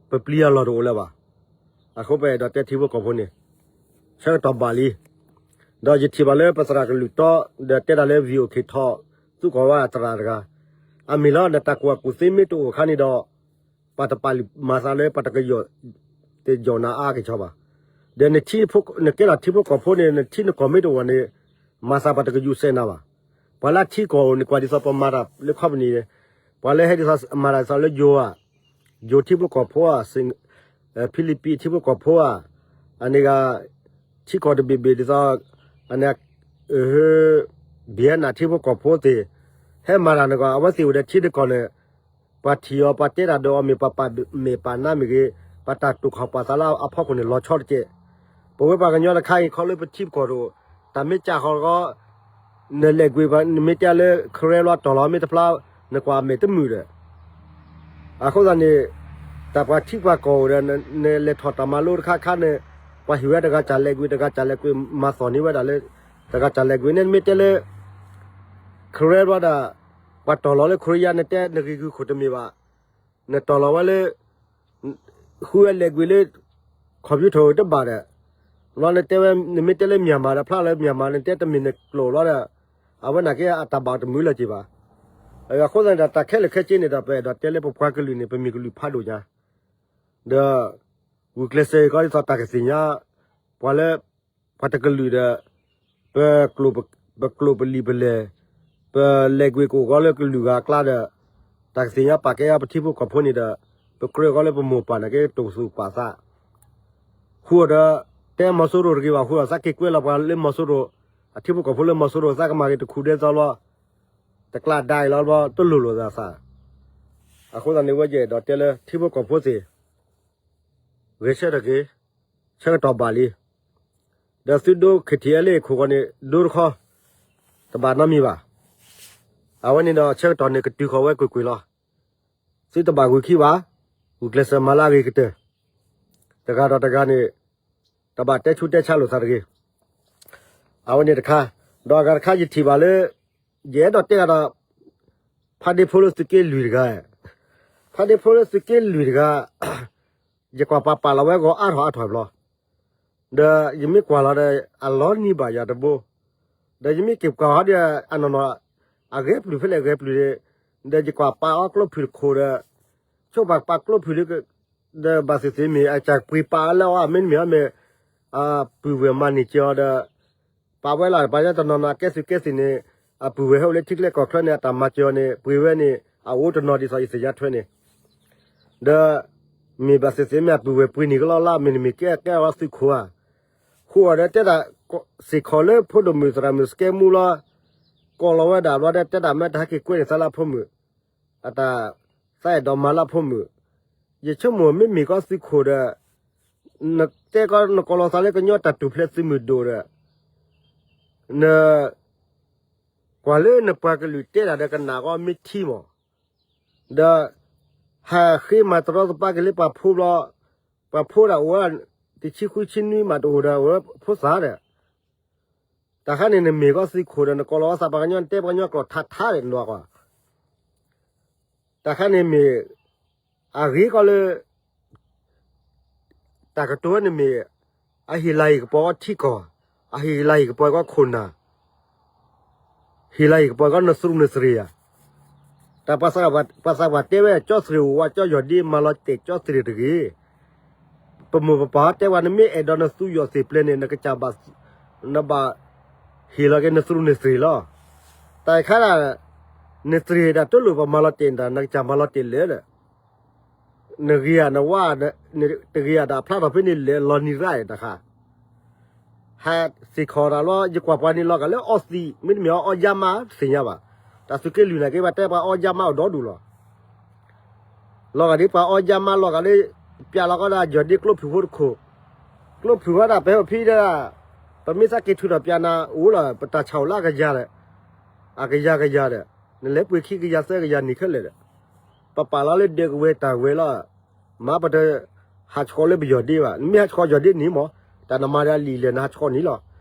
ပပျံၤအလီၢ်တအိၣ်လၢၤဘၣ်. အဃိပအဲၣ်ဒိးတဲထံဖိကီၢ်ဖိန့ၣ် ဆၢကတီၢ်ဘၣ်လံ. ဒီးယထံၣ်ဘၣ်လၢပသရၣ်ကလုၢ်တီ ဒီးတဲတၢ်လၢ VOA ထီၣ် သူၣ်ကီၢ်ဝဲသရၣ်တဂၤ, အမ့ၢ်လီၤ နတၢ်ကူၣ်ဘၣ်ကူၣ်သ့မ့ၢ်တအိၣ်အခါန့ၣ်ဒီး ပှၤတပာ်လုၢ်မၤသးလၢပှၤတကယီၣ် တယီၣ်နၤအါက့ၤဆီဘၣ်. ဒီးနထံ နကဲထီၣ်ထံဖိကီၢ်ဖိန့ၣ် နထံနကီၢ်မ့ၢ်တအိၣ်န့ၣ် မၤသးပှၤတကယူၤစဲးနၤဘၣ်. ပှၤလၢထံကီၢ်အိၣ်န့ၣ် ကွၢ်ဒ်သိးပမၤတၢ်လၢ company န့ၣ်, ပှၤလၢဟဲဒ်သိးမၤတၢ်ဒ်သိးလၢယိၤဧါ, ယိၤထံဖိကီၢ်ဖိဧါ, ဖံလံးပံးထံဖိကီၢ်ဖိဧါ, အန့ၣ်ဂၤ ထံကီၢ်တဘ့ၣ်ဘ့ၣ်ဒ်သိး အန့ၣ် Vietnam ထံဖိကီၢ်ဖိသ့ၣ် ဟဲမၤတၢ်န့ၣ်ကီး အဝဲသ့ၣ်အိၣ်ဒီးထံတကီၢ်န့ၣ် ပှၤထံၣ်အီၤ ပှၤတဲတၢ်ဒီးအီၤမ့ၢ် ပှၤပာ်မဲာ်ပာ်နါမ့ၢ်ဂ့ၤ, ပှၤတၢ်တိာ်ခီၣ်ပာ်သးလၢအဖီခိၣ်န့ၣ် လီၤဆီတက့ၢ်. ပဝဲပှၤကညီတခါအံၤ ခီဖျိပထံပကီၢ်တအိၣ်, တၢ်မ့ၢ်ကးဃီတခီ နလဲၤကွံာ် နမ့ၢ်တဲလၢ Karen လီၤတီၢ်လီၤမ့ၢ်တဖျါ နကွၢ်အမဲာ်တမုာ်ဒီး အဃိသတးန့ၣ် တၢ်ပှၤထံပှၤကီၢ်အိၣ်ဒီး နလဲၤထီၣ်တၢ်မၤလိတခါခါန့ၣ် ပှၤဟ့ၣ်ဝဲတဂၤစၢ်လဲၤကွံာ် တဂၤစၢ်လဲၤကွံာ် မၤသီၣ်န့ၢ်ဝဲဒၣ်လၢ တဂၤစၢ်လဲၤကွံာ်န့ၣ် နမ့ၢ်တဲလၢ Karen ဘျီဒၣ် ပှၤတီၢ်လီၤလၢ Korea နတဲနဂ့ၤဂုာ်ခိၣ်တမ့ၢ်ဘၣ်. နတီၢ်လီၤဝဲလၢ ဃုဝဲလဲၤကွံာ်လၢ computer တဘၣ်ဒီး, ဘျီနတဲဝဲ နမ့ၢ်တဲလၢ Myanmar ဒီး ဖျါလၢ Myanmar နတဲတမ့ၢ်နကျိာ်လီၤဒီး, အဝဲနာ်က့အတၢ်ဘၣ်တမုာ်လၢၤက့ၤဘၣ်. အဃိသတးန့ၣ်ဒီး တၢ်ခဲလၢာ်ခဲဆ့န့ၣ်ဒီး ပအဲၣ်ဒိးတဲလၢပပှၤကလုာ်န့ၣ် ပမ့ၢ်ကလုာ်ဖးဒိၣ်ညါ ဒီး ဂုာ်ကျဲးစၢးအံၤကီးဒ်သိးတၢ်ကသ့ၣ်ညါ ပှၤလၢ ပှၤတကလုာ်ဒီး ပ ပကျိာ်ပလံာ်ပလဲၢ်, ပလဲၤကွံာ်ကအိၣ်ကီးလၢကလုာ်ဂၤအကျါဒီး တၢ်ကသ့ၣ်ညါပာ်ကဲအီၤပထံဖိကီၢ်ဖိန့ၣ်ဒီး ပကြၢးကီးလၢပမိၢ်ပၢ်နာ်က့ တိာ်သူၣ်ပာ်သး ဃုာ်ဒီး တဲမီၤစိရိၤတဂ့ၤဘၣ် ဃုာ်ဒီးသးက့ၤကွဲလီၤပှၤလၢမီၤစိရိၤ, အထံဖိကီၢ်ဖိလၢမီၤစိရိၤ သးကမၤက့ၤတခူၣ်ဒဲသိးလီၤ, တကျးဒါအံၤလီၤဘျီ တလိၣ်လိာ်သးသး. အဃိသတးန့ၣ် ဝဲယအဲၣ်ဒိးတဲလၢထံဖိကီၢ်ဖိသ့ၣ် ဂဲၤဆၢထၢၣ်က့ၤ, ဆၢကတီၢ်ဘၣ်လံ, ဒီးသုဒိ KTLA ခိၣ်ဃီန့ၣ် ဒိတခီ, တဘၣ်နီတမံၤဘၣ်. အဝဲန့ၣ်ဒီးဆၢကတီၢ်န့ၣ်ကတုၤဃီၤဝဲကွ့ၢ်ကွ့ၢ်လီၤ. သုတဘၣ်ဂုာ်ခံဘၣ်, ဂုာ်ကျဲးစၢးမၤလၢအဂ့ၤကတၢၢ်, တဂၤဒီးတဂၤန့ၣ် တဘၣ်တဲဆူးတဲဆါလိာ်သးတဂ့ၤ. အဝဲန့ၣ်တခါ, ဒီးအဂၤတခါယထံၣ်ဘၣ်လၢ ယအဲၣ်ဒိးတဲဂၤဒီး ဖါဒ့ဖိလၢသုးက့လွံၢ်တဂၤ, ဖါဒ့ဖိလၢသုးက့လွံၢ်တဂၤ, ယကွၢ်ပာ်ပာ်လီၤဝဲဂီၤအါထီၣ်အါထီၣ်ဘျီ, ဒီးယမ့ၢ်ကွၢ်လီၤဒီး အလီၤနံၤဘၣ်ယၤတဘိ, ဒီးယမ့ၢ်က့ၤကွၢ်ဟီဒီး အနီၢ်နီၢ် အဂဲၤပျုၢ်ဖဲလဲၣ်ဂဲၤပျုၢ်န့ၣ်, ဒီးယကွၢ်ပာ်အီၤကျိဖုၣ်တခိၣ်ဒီး ဆိပာ်ပာ်ကျိဖုၣ်လၢ ဒီးဘၣ်သ့ၣ်သ့ၣ်မ့ၢ်အကပှ့ၤပာ်အီၤလၢအီၤ မ့တမ့ၢ်အီၤမ့ၢ် အပုၢ်ဝဲၢ်မၤန့ၢ်က့ၤအီၤဒီး ပာ်ဝဲလီၤ ပှၤတနီၤနီၤကဲသုးကဲသ့ၣ်န့ၣ် အပုၢ်ဝဲၢ်ဟဲအိၣ်လၢထံချၢကီၢ်ချၢန့ၣ် အတၢ်မၤစၢၤအီၤန့ၣ် ပှ့ၤဝဲန့ၣ် အအိၣ်တနီၤဒ်သိးယသ့ၣ်ညါထွဲန့ၣ်, ဒီး မ့ၢ်ဘၣ်သ့ၣ်သ့ၣ်မ့ၢ်အပုၢ်ဝဲၢ်ပှ့ၤန့ၢ်ကလီလၢ မ့တမ့ၢ်ကဲကဲအီၤသုးခိၣ်ဧါ, ဃုာ်အီၤဒီးတဲဒၣ် စ့ၢ်ကီးလၢဖိဒိၣ်မုၣ်သရၣ်မုၣ်စကဲမူလီၤ, ကိးလီၤဝဲဒၣ်ဘျီဒီးတဲဒၣ်မ့ၢ်တဟဲက့ၤကွဲန့ၢ်သးလၢအဖိမုၣ် အတၢ် သးအဲၣ်ဒိးမၤလၢအဖိမုၣ်, ယဆိကမိၣ်မ့မ့ၢ်ကီးသုးခိၣ်ဒီး နတဲကီးနကိးလီၤသးလၢကညီတၢ်ထူၣ်ဖျဲးသုးမုၢ်ဒိၣ်ဒီး န ကွၢ်လၢနပှၤကလုာ်တဲဒၣ်ဒီးကနၣ်ကီးမ့ၢ်ထံမး, ဒီး ဟးဃ့မၤတရီတပါက့ၤလၢပှၤဖိဘျီ, ပှၤဖိဒၣ်အိၣ်ဝဲ တဆံဃုဆံနွံမးတအိၣ်ဒီးအိၣ်ဝဲဖိသၣ်ဒီး တၢ်ခါန့ၣ်နမ့ၢ်ကီးသုးခိၣ်ဒီး နကိးလီၤအသးပှၤကညီ နတဲပှၤကညီကျိာ်ထးထးဒီးနွၤကွၢ်, တၢ်ခါန့ၣ်မ့ၢ် အဂ့ၤကီးလၢ တၢ်ကတိၤဝဲန့ၣ်မ့ၢ် အဟ့ၣ်လၤဟ့ၣ်ကပီၤကီးထံကီၢ်, အဟ့ၣ်လၤဟ့ၣ်ကပီၤကီးခိၣ်နၢ်, ဟ့ၣ်လၤဟ့ၣ်ကပီၤကီးနသူၣ်နသရ့ၤဧါ. တၢ်ပှၤသးပှၢ်တဲဝဲ ကၠီသရ့ၤအိၣ်ဝဲ ကၠီယီၢ်ဒ့မၤလီၤတဲာ်ကၠီသရ့ၤတဂ့ၤ. ပမိၢ်ပပၢ်တဲဝဲ နမ့ၢ်အဲၣ်ဒိးနသူယီၢ်သ့ၣ်ပျဲၢ်န့ၣ် နကစၢ်ဘၣ် နဘၣ်ဟ့ၣ်လီၤက့ၤနသူၣ်နသရ့ၤလီၤ. တၢ်ခါဒၣ် နသရ့ၤဒၣ်တလိၣ်ပမၤလီၤတဲာ်နတၢ် နကစၢ်မၤလီၤတဲာ်လၢာ်ဒီး နဂ့ၤဧါ နဝါ တဂ့ၤဧါ တၢ်ဖျါထီၣ်ဖဲန့ၣ်လဲၤလီၤနံၤရၣ်တခါ ဟးသ့ၣ်ခီၣ်တၢ်လီၤ ယကွၢ်ပှၤန့ၣ်လီၤဂာ်လၢအီသံး မ့တမ့ၢ်အီအီယါမး တသ့ၣ်ညါဘၣ်. တၢ်သုးက့လွံၢ်နာ်က့ ဘၣ်တဲပှၤအီယါမးအိၣ်ဒီဒူၣ်လီၤ. လီၤဂာ်ဒ်ပှၤအီယါမးလီၤဂာ်လၢ ပျးလီၤကီးဒၣ်ယီၢ်ဒ့ကျိဖုၣ်ဖိတခိၣ်, ကျိဖုၣ်ဝဲဒၣ်ပဟဲအိၣ်ဖဲဒၣ် ပမ့ၢ်သးက့ၤထုးထီၣ်ပျးနၤအိၣ်လီၤ ပတၢ်ဆါအိၣ်လၢအကယၤဒီး အကယၤကယၤဒီး နလဲၤပှ့ၤခံကယၤသၢကယၤန့ၣ်ခဲလၢာ်ဒီး ပပာ်လီၤလၢဒဲကဝဲၤတၢ်ဝဲၤလီၤ. မ့ၢ်ပတဟးဆှီလၢပယီၢ်ဒ့ဘၣ်. နမ့ၢ်ဟးဆှီယီၢ်ဒ့န့ၣ်မ့ၢ် တၢ်နမၤဒီးအလံာ်လဲၢ်နဟးဆှီန့ၣ်လီၤ.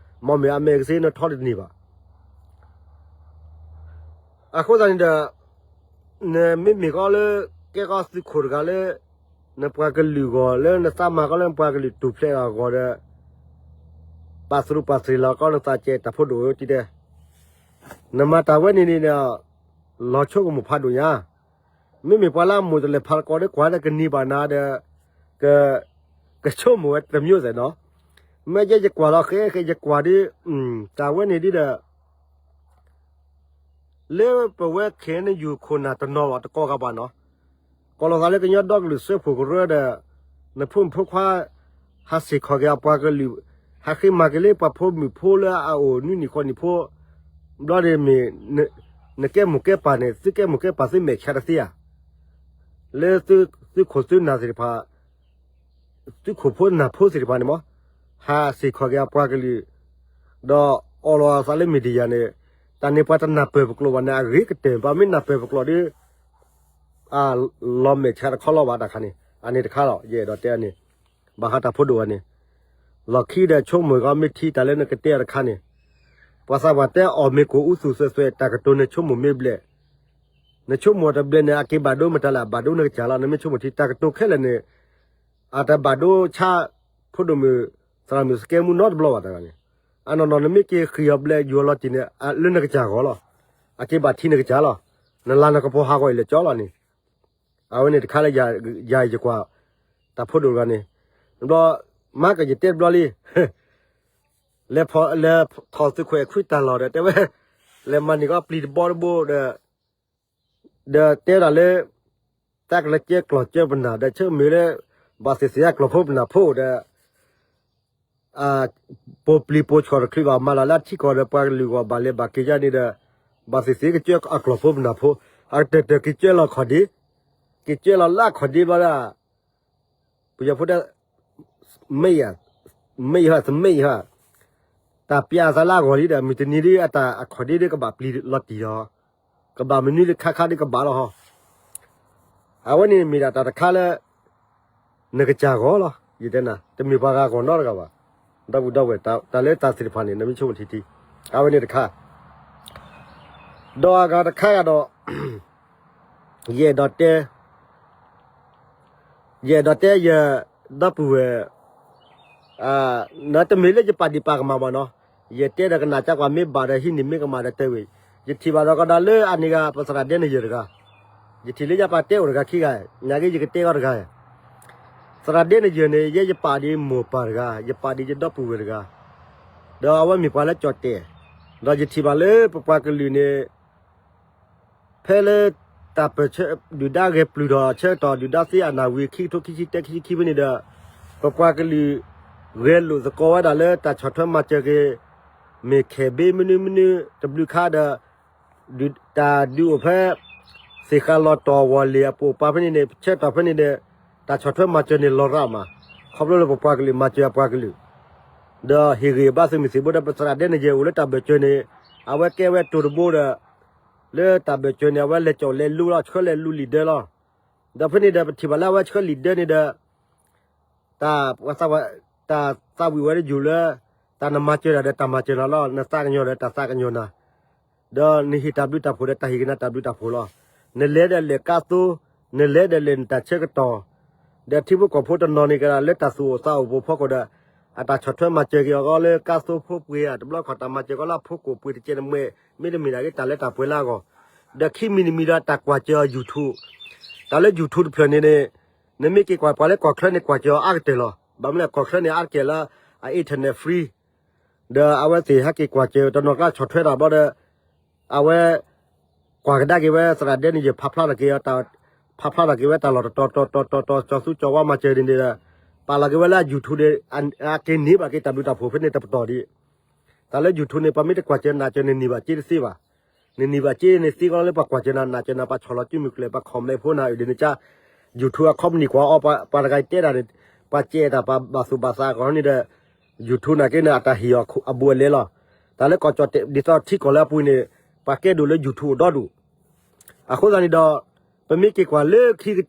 မ့ၢ်မ့ၢ်အမဲာ်ကသ့နထီတန့ၢ်ဘၣ်. အဃိသတးန့ၣ်ဒီး နမ့မ့ၢ်ကီးလၢ ကဲကီးသုးခိၣ်တဂၤလၢ နပှၤကလုာ်ဂီၢ် လၢနသးမၤကီးလၢနပှၤကလုာ်ထူၣ်ဖျဲးအဂီၢ်ဒီး ပာ်သရူးပာ်သရံးလီၤကီးနသးကဲတၢ်ဖိဒိၣ်တံၢ်တဲ နမၤတၢ်ဝဲန့ၣ်န့ၣ်ဒီး လီၤဆိကမိၣ်ဖးဒိၣ်ညါ, မ့မ့ၢ်ပှၤလၢအမိၢ်တလဲၤဖးတကီးဒီးကွၢ်ဒီးကန့ၢ်ဘၣ်နၤဒီး က ကဆိကမိၣ်ဝဲတမျိုးစဲးနီၤ, မ့ၢ်ယဲယကွၢ်လီၤဃဲဃဲယကွၢ်ဒီး တၢ်ဝဲန့ၣ်ဒ်ဒီး လၢပဝဲ KNU ခိၣ်နၢ်တနီၤဘၣ်တကီၢ်ဂၤဘၣ်နီၤ, ကိးလီၤသးလၢကညီဒီကလုာ်စၢဖှိၣ်ကရၢဒီး နဖိမုၣ်ဖိခွါ ဟးစ့ၢ်ခီၣ်က့ၤအပှၤကလုာ်, ဟးဃ့မၤက့ၤလၢပှၤဖိမုၣ်ဖိလၢအအိၣ်နွံနံၣ်ဃိးနံၣ်ဖိ, ဘျီန့ၣ်မ့ၢ် နကဲမိၢ်ကဲပၢ်န့ၣ် သုကဲမိၢ်ကဲပၢ်သုမဲာ်ဆါတသ့ဧါ, လၢသုခိၣ်သုနၢ်သ့ၣ်တဖၣ် သုခိၣ်ဖိနၢ်ဖိသ့ၣ်တဖၣ်န့ၣ်မ့ၢ် ဟးစ့ၢ်ခီၣ်က့ၤအပှၤကလုာ်, ဒီးအီၣ်လီၤအသးလၢ media န့ၣ်, တၢ်န့ၣ်ပှၤတနၢ်ပၢၢ်ပကျိာ်ဘၣ်န့ၣ် အဂ့ၤကတၢၢ်, ပှၤမ့ၢ်နၢ်ပၢၢ်ပကျိာ်ဒီး အလီၤမဲာ်ဆါတခီလီၤဘၣ်တခါန့ၣ်, အန့ၣ်တခါလီၤ ယအဲၣ်ဒိးတဲန့ၣ်, ဘၣ်ဃးတၢ်ဖိဒိၣ်ဝဲန့ၣ်, လီၢ်ခံဒီးဆိကမိၣ်ကီးမ့ၢ်ထံတၢ်လၢနကတဲအီၤတခါန့ၣ်, ပှၤသးပှၢ်တဲအီၣ်မ့ၢ်ကိၣ်အူသူၣ်သွဲးသွဲး တၢ်ကတိၤန့ၣ်ဆိကမိၣ်မ့ၢ်ဘျဲၣ်, နဆိကမိၣ်တဘျဲၣ်န့ၣ် အက့ၤဘၣ်ဒိမတၤလဲၣ် အဘၣ်ဒိနကစၢ်လီၤ နမ့ၢ်ဆိကမိၣ်ထံ တၢ်ကတိၤခဲလၢာ်န့ၣ် အတဘၣ်ဒိဆါ ဖိဒိၣ်မုၣ် သရၣ်မုၣ်စကဲမူနီတဘျီဘၣ်တဂၤန့ၣ်, အနီၢ်နီၢ်နမ့ၢ်က့ၤဃံးအီၤဘျဲးယူၤအီၤလီၤတံၢ်န့ၣ် လၢနကစၢ်ဂီၢ်လီၤ. အက့ၤဘၣ်ထံနကစၢ်လီၤ. နလၤနကပီၤဟးဂီၤအံၤလၢာ်ကၠီလီၤန့ၣ်, အဝဲန့ၣ်တခါလၢ ယၤယကွၢ် တၢ်ဖိဒိၣ်တဂၤန့ၣ်, ဘျီ မၤကယတဲတဘျီလံ လဲၤထီၣ်သုးခိၣ်အဲၣ်ခွံတၢ်လီၢ်ဒီး တဲဝဲ လဲၤမၤန့ၢ်ကီးပျံၤတဘီတဘိဒီး ဒီးတဲဒၣ်လၢ တၢ်ကလၢကၢကျီၢ်ကၢပနၢ်ဒီး ဆၢမ့ၢ်လၢ ဘၣ်သ့ၣ်သ့ၣ်အကျီၢ်ဖိပနၢ်ဖိဒီး ပိာ်ပျံၤပိာ်ဆှီၣ်တချုးဘၣ် မၤလၢ်လၢအထံကီၢ်ဒီး ပှၤကလုာ်ဂီၢ်ဘၣ်လဲၤဘၣ်က့ၤယါန့ၣ်ဒီး ဘၣ်သ့ၣ်သ့ၣ်ကစၢအကျီၢ်ဖိပနၢ်ဖိ အကတၢၢ်တၢၢ်က့ၤကၢလီၤခီၣ်ဒ့, က့ၤကၢလီၤလၢအခီၣ်ဒ့ဘျီဒၣ် ပယီၤဖိတဲ မ့ၢ်ယၤ, မ့ၢ်ယၤ, တၢ်ပျးသးလၢအဂီၢ်လံဒီး မုၢ်တနံၤဒ်အတၢ်အခီၣ်ဒ့ဒ်ကဘၣ်ပျံၤလီၤတံၢ်လီၤ, ကဘၣ်မနုၤလၢခါခါဒ်ကဘၣ်လီၤဟီ, အဝဲန့ၣ်မ့ၢ်ဒၣ်တၢ်တခါလၢ နကစၢ်ဂီၢ်လီၤ. ယတဲနၤ တမ့ၢ်ပှၤဂၤဂီၢ်နီတဂၤဘၣ်. ဒီပုၢ်ဒီဝဲၢ် တၢ်လၢတၢ်သ့ၣ်တဖၣ်န့ၣ် နမ့ၢ်ဆိကမိၣ်ထံထံ အဝဲန့ၣ်တခါ ဒီးအဂၤတခါဂၤဒီး ယအဲၣ်ဒိးတဲ ယအဲၣ်ဒိးတဲယ ဒီပုၢ်ဝဲၢ် တမ့ၢ်လၢယပာ်ဒံးပာ်ကမၣ်ဘၣ်နီၤ, ယတဲဒီးကနၣ်ကကွၢ်မ့ၢ်ဘၣ်ဒီးဟံးန့ၢ်မ့ၢ်ကမၣ်ဒီးတဲဝဲ, ယထံၣ်ဘၣ်ဒီးကဒီးလၢအန့ၣ်ဂၤ ပသရၣ်ဒဲနယၢၢ်တဂၤ, ယထံၣ်လၢညါပှၤတဲအိၣ်တဂၤခံဂၤ, နာ်က့ယကတဲအီၤတဂၤ သရၣ်ဒဲနယၢၢ်န့ၣ် ယဲယပာ်ဒံးမိၢ်ပၢ်တဂၤ, ယပာ်ဒံးယဒီပုၢ်ဝဲၢ်တဂၤ, ဒီးအဝဲမ့ၢ်ပှၤလၢကၠီၣ်တဲာ်, ဒီးယထံၣ်ဘၣ်လၢပပှၤကလုာ်န့ၣ် ဖဲလၢတၢ်ပၢၢ်ဆၢ ဒုၣ်ဒါဂဲၤပျုၢ်ထီၣ်ဆၢကတီၢ် ဒုၣ်ဒါသ့အနၢ်ဝံၤ ခံကထိခံဆံတၢ ခံဆံခံဖဲန့ၣ်ဒီး ပပှၤကလုာ် ဂဲၤလိာ်သကိးဝဲဒၣ်လၢတၢ်ဆီၣ်ထွဲမၤစၢၤက့ၤ မ့ၢ်ခဲဘ့မနုၤမနုၤတဘျုးခါဒီး တၢ်ဒုးအိၣ်ဖဲ သ့ၣ်ဃးလီၤတီၢ်ဝီၤလ့ၢ်အပိာ်ပာ်ဖဲန့ၣ်န့ၣ် ဆၢကတီၢ်ဖဲန့ၣ်ဒီး တၢ်ဆီၣ်ထွဲမၤစၢၤန့ၣ်လီၤရၣ်မး, ခီဖျိလၢပပှၤကလုာ်မၤစၢၤအပှၤကလုာ် ဒီးဟ့ၣ်ဂ့ၢ်ဘါသုးမုၢ်သံၣ်ဘိဒီး ပသရၣ်ဒဲနယဲၢ်အိၣ်လၢတၢ်ဘၢၣ်စၢၤန့ၣ် အဝဲကဲဝဲတိၤတဘိဒီး လၢတၢ်ဘၢၣ်စၢၤန့ၣ် အဝဲလဲၤကၠီၣ်လဲၤလူလီၤ ဆှၢလဲၤလူလံာ်ဒၢလီၤ. ဒီးဖဲန့ၣ်ဒီး ပထံၣ်ဘၣ်လၢအဝဲဆှၢလံာ်ဒၢန့ၣ်ဒီး တၢ်သးဝံၣ်ဝဲတယုၢ်လၢ တၢ်နမၤစၢၤတၢ်ဒီးတၢ်မၤစၢၤနၤလီၤ, နသးကညီၤဒီးတၢ်သးကညီၤနၤ, ဒီးနဟ့ၣ်တၢ်ဘျုးတၢ်ဖှိၣ်ဒီးတၢ်ဟ့ၣ်က့ၤနၤတၢ်ဘျုးတၢ်ဖှိၣ်လီၤ. နလဲၤဒီးလဲၤကါသိ, နလဲၤဒီးလဲၤနတၢ်ဆၢကတီၢ်, ဒီးထံဖိကီၢ်ဖိတနီၤန့ၣ်ကဒီးလၢတၢ်သူၣ်အိၣ်သးအိၣ်ပူၤဖီခိၣ်ဒီး အတၢ်ဆီၣ်ထွဲမၤစၢၤက့ၤအီၤလၢကါသိဖိပှ့ၤဧါ, တဘျီခီၣ်တၢ်မၤစၢၤကီးလၢအဖိကိၣ်ပှ့ၤတကဲးနမှဲ, မ့တမ့ၢ်ဒၣ်က့ၤတၢ်လၢတၢ်ပှဲၤလၢအဂီၢ်, ဒီးခံမံၤတမံၤဒီးတၢ်ကွၢ်စၢၤအီၤ YouTube, တၢ်လၢ YouTube တဖျၢၣ်န့ၣ်န့ၣ် နမ့ၢ်က့ၤကွၢ်ပှၤလၢကီၢ်ချၢန့ၣ် ကွၢ်စၢၤအီၤအါကတၢၢ်လီၤ. ဘၣ်မနုၤလဲၣ် ကီၢ်ချၢန့ၣ် အါတက့ၢ်လၢ အ internet free ဒီးအဝဲသ့ၣ်ဟဲက့ၤကွၢ်စၢၤ တနီၤကျါဆီၣ်ထွဲတၢ်ဘျီဒီး အဝဲ ကွၢ်ကဒါက့ၤဝဲ သရၣ်ဒဲန့ၣ်ယဲၢ် ဖးဖျါထီၣ်က့ၤ ဖးဖျါထီၣ်က့ၤဝဲတၢ်လီၢ်တတီၤတီၤတီၤတီၤတီၤ ကၠီၤသူကၠီၤဝါမၤစၢၤဒ်န့ၣ်ဒီး ပာ်လီၤက့ၤဝဲလၢအ YouTube န့ၣ် အက့ၤန့ၢ်ဘၣ်က့ၤတၢ်ဘျုးတၢ်ဖှိၣ်ဖဲန့ၣ်တပတီၢ်ဒံး တၢ်လၢ YouTube န့ၣ် ပှၤမ့ၢ်တကွၢ်စၢၤနၢ်စၢၤန့ၣ် နန့ၢ်ဘၣ်စ့တသ့ဘၣ်. နန့ၢ်ဘၣ်စ့န့ၣ် သ့ကီးလၢပှၤကွၢ်စၢၤနၤ နၢ်စၢၤနၤ ပှၤဆီၣ်လီၤစုမုၢ်ကျၢၤ ပှၤ comment ဖိနၤအုၣ်ဒ်န့ၣ်ကါ YouTube အ company ကွၢ်အီၤ ပှၤတဂၤတဲဒၣ်န့ၣ် ပှၤစဲးတၢ်ပှၤဘၣ်သူၣ်ဘၣ်သးအဂီၢ်န့ၣ်ဒီး YouTube နာ်က့န့ၣ် အတၢ်ဟ့ၣ်အီၤအဘူးအလဲလီၤ. တၢ်လၢကီၢ်ကၠီၣ်တဲာ် ဒ်သိးထံကီၢ်လၢအပူၤန့ၣ် ပှၤကဲဒိၣ်လၢ YouTube အိၣ်ဒီဒူၣ် အဃိသတးန့ၣ်ဒီး ပမ့ၢ်က့ၤကွၢ်လၢခံကတၢၢ်ဘျီဒီး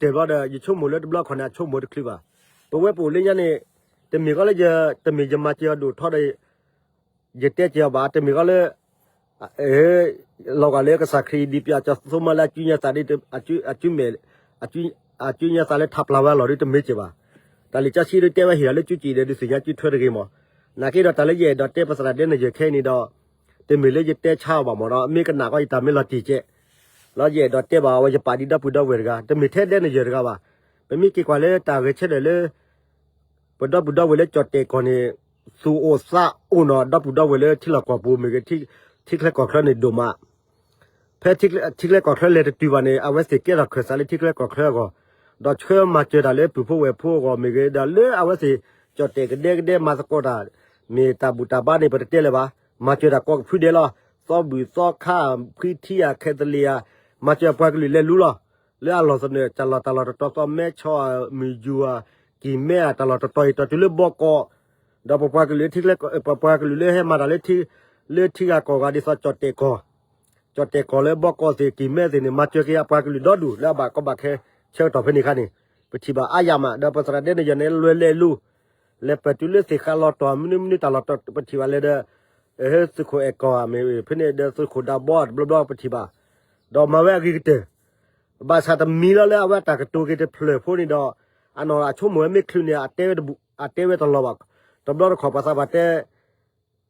ယဆိကမိၣ်လၢတဘျီခီၣ်န့ၣ် အဆိကမိၣ်တချုးဘၣ်. ပဝဲပအိၣ်လၢညါန့ၣ် တမ့ၢ်ကီးလၢယ တမ့ၢ်ယမၤစၢၤအီၤဒိၣ်ထီဒီး ယတဲစၢၤအီၤဘၣ်, တမ့ၢ်ကီးလၢ လီၤဂာ်လၢကစၢ်ခရံာ်ဒ်ပၠး ကၠီၤသူမါလၢအစုညါသးဒ် အစုမဲာ် အစုညါသးလၢထးပျၢ်ဝဲအလီၢ်ဒ်တမ့ၢ်စၢၤဘၣ်. တၢ်လံာ်စီဆှံဒ်တဲဝဲဟ့ၣ်လီၤလၢစုစ့ၣ်ဒီး ဒုးသ့ၣ်ညါစုထွဲတဂ့ၤမး. နာ်က့ဒီးတၢ်လၢယအဲၣ်ဒိးတဲ ပသရၣ်ဒဲနယဲၢ်ခဲအံၤန့ၣ်ဒီး တမ့ၢ်လၢယတဲဆါအီၤဘၣ်မးဒီး မ့ၢ်ကနၣ်ကီးယတၢ်မ့ၢ်လီၤတံၢ်ကဲး လီၤယအဲၣ်ဒိးတဲဘၣ်ဝဲ ယပာ်ဒံးဒီပုၢ်ဒီဝဲၢ်တဂၤ တမ့ၢ်ထဲဒဲနယဲၢ်တဂၤဘၣ်. ပမ့ၢ်က့ၤကွၢ်လၢတၢ်ဂဲၤဆၢထၢၣ်လၢ ပဒီပုၢ်ဒီဝဲၢ်လၢကၠီၣ်တဲာ်ကီၢ်န့ၣ် သူၣ်အိၣ်သးအိၣ်နီၤ ဒီပုၢ်ဒီဝဲၢ်လၢထံလီၢ်ကီၢ်ပူၤမ့ၢ်ဂ့ၤ ထံချၢကီၢ်ချၢန့ၣ်ဒိၣ်မး ဖဲထံချၢကီၢ်ချၢလဲၤတတုၤဘၣ်န့ၣ် အဝဲသ့ၣ်ကဲထီၣ်ခၢၣ်စးလၢထံချၢကီၢ်ချၢအဂီၢ်, ဒီးဆှၢမၤစၢၤတၢ်လၢပုၢ်ဖိဝဲၢ်ဖိအဂီၢ်မ့ၢ်ဂ့ၤ, ဒီးလၢအဝဲသ့ၣ်ကၠီၣ်တဲာ်ကဒဲကဒဲမၤသကိးတၢ် မ့ၢ်တၢ်ဘူၣ်တၢ်ဘါန့ၣ် ပတတဲလၢၤဘၣ်. မၤစၢၤတၢ်ကိးကဖုဒဲးလီၤ. သီဘူၣ်သီခါ ဖှံထံဧါ ခဲသလံးဧါ, မၤစၢၤအပှၤကလုာ်လဲၤလူလီၤ. လၢအလီၢ်သနၢၣ် တၢ်လီၢ်တၢ်လီၢ်တတီၤသီ မဲဆီၣ်ဧါ မုၢ်ယူၤဧါ ကံၢ်မဲဧါ တၢ်လီၢ်တတီၤအံၤ တတုၤလၢဘီကီး, ဒီးပပှၤကလုာ် ပပှၤကလုာ်လၢဟဲမၤတၢ်လၢ လၢထံဂၤကီၢ်ဂၤဒ်သိးကၠီၣ်တဲာ်ကီၢ် ကၠီၣ်တဲာ်ကီၢ်လၢဘီကီးသ့ၣ် ကံၢ်မဲသ့ၣ်န့ၣ် မၤစၢၤက့ၤအပှၤကလုာ်ဒီဒူၣ် လၢအဘၣ်ကီဘၣ်ခဲဆၢကတီၢ်ဖဲန့ၣ်အခါန့ၣ် ပထံၣ်ဘၣ်အါယၤမး ဒီးပသရၣ်ဒဲနယဲၢ်န့ၣ် လဲၤလဲၤလူ လဲၤပၢၢ်တုၤလၢသ့ၣ်ဃးလီၤတီၢ် မနုၤမနုၤတၢ်လီၢ်တတီၤ ပထံၣ်ဘၣ်လဲၤဒီး သုးခိၣ်အဲၣ်ကီၢ်ဧါ မ့ၢ်ဖဲန့ၣ်ဒီးသုးခိၣ်ဒးဘီတဘျီဘျီပထံၣ်ဘၣ် ဒီးမၤဝဲအဂ့ၤကတၢၢ် ဘၣ်ဆၣ်တမံၤလီၤလၢအဝဲအတၢ်ကတိၤက့ၤတဖျၢၣ်ဖိန့ၣ်ဒီး အနီၢ်အဆိကမိၣ်ဝဲမ့ၢ်ချုးန့ၣ် အတဲဝဲတလီၤဘၣ်. တဘျီတခီၣ်ပှၤသးပှၢ်တဲ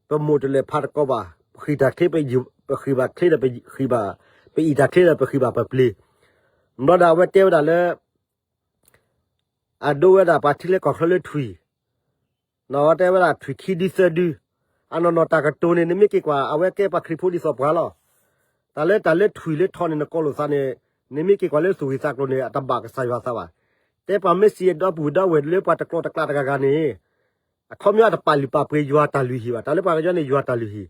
ပမိၢ်တလဲၤဖးတကီးဘၣ်, ပဃံၢ်တၢ်ချ့, ပဃံၢ်ဘၣ်ချ့ဒီးပဃံၢ်ဘၣ်, ပအံၣ်တၢ်ချ့ဒီးပဃံၢ်ဘၣ်ပပျ့ၤ. ဘျီဒီးအဝဲတဲဝဲဒၣ်လၢ အဒိဝဲဒၣ်ပှၤထံလၢကီၢ်ချၢလၢထွံၣ်, နီၢ်ဝဲတဲဝဲဒၣ်ထွံၣ်ခံဒုသၢဒု, အနီၢ်နီၢ်တၢ်ကတိၤန့ၣ် နမ့ၢ်က့ၤကွၢ် အဝဲကဲပှၤခရံာ်ဖိဒ်သိးပှၤလီၤ. တၢ်လၢတၢ်လၢထွံၣ်လၢထီန့ၣ် နကိးလိာ်သးန့ၣ် နမ့ၢ်က့ၤကွၢ်လၢသူၣ်ဂ့ၤသးကျိၤန့ၣ် အတဘၣ်ကစၢ်ယွၤသးဘၣ်. တဲပှၤမ့ၢ်စံးဒီပုၢ်ဒီဝဲၢ်လၢပှၤတကျိၤတကျးတဂၤဂၤန့ၣ် အခီပညီအတပာ်လုၢ်ပာ်ပှ့ၤယွၤတၢ်လုၢ်ဟံၣ်ဘၣ်. တၢ်လၢပှၤကညီန့ၣ် ယွၤတၢ်လုၢ်ဟံၣ်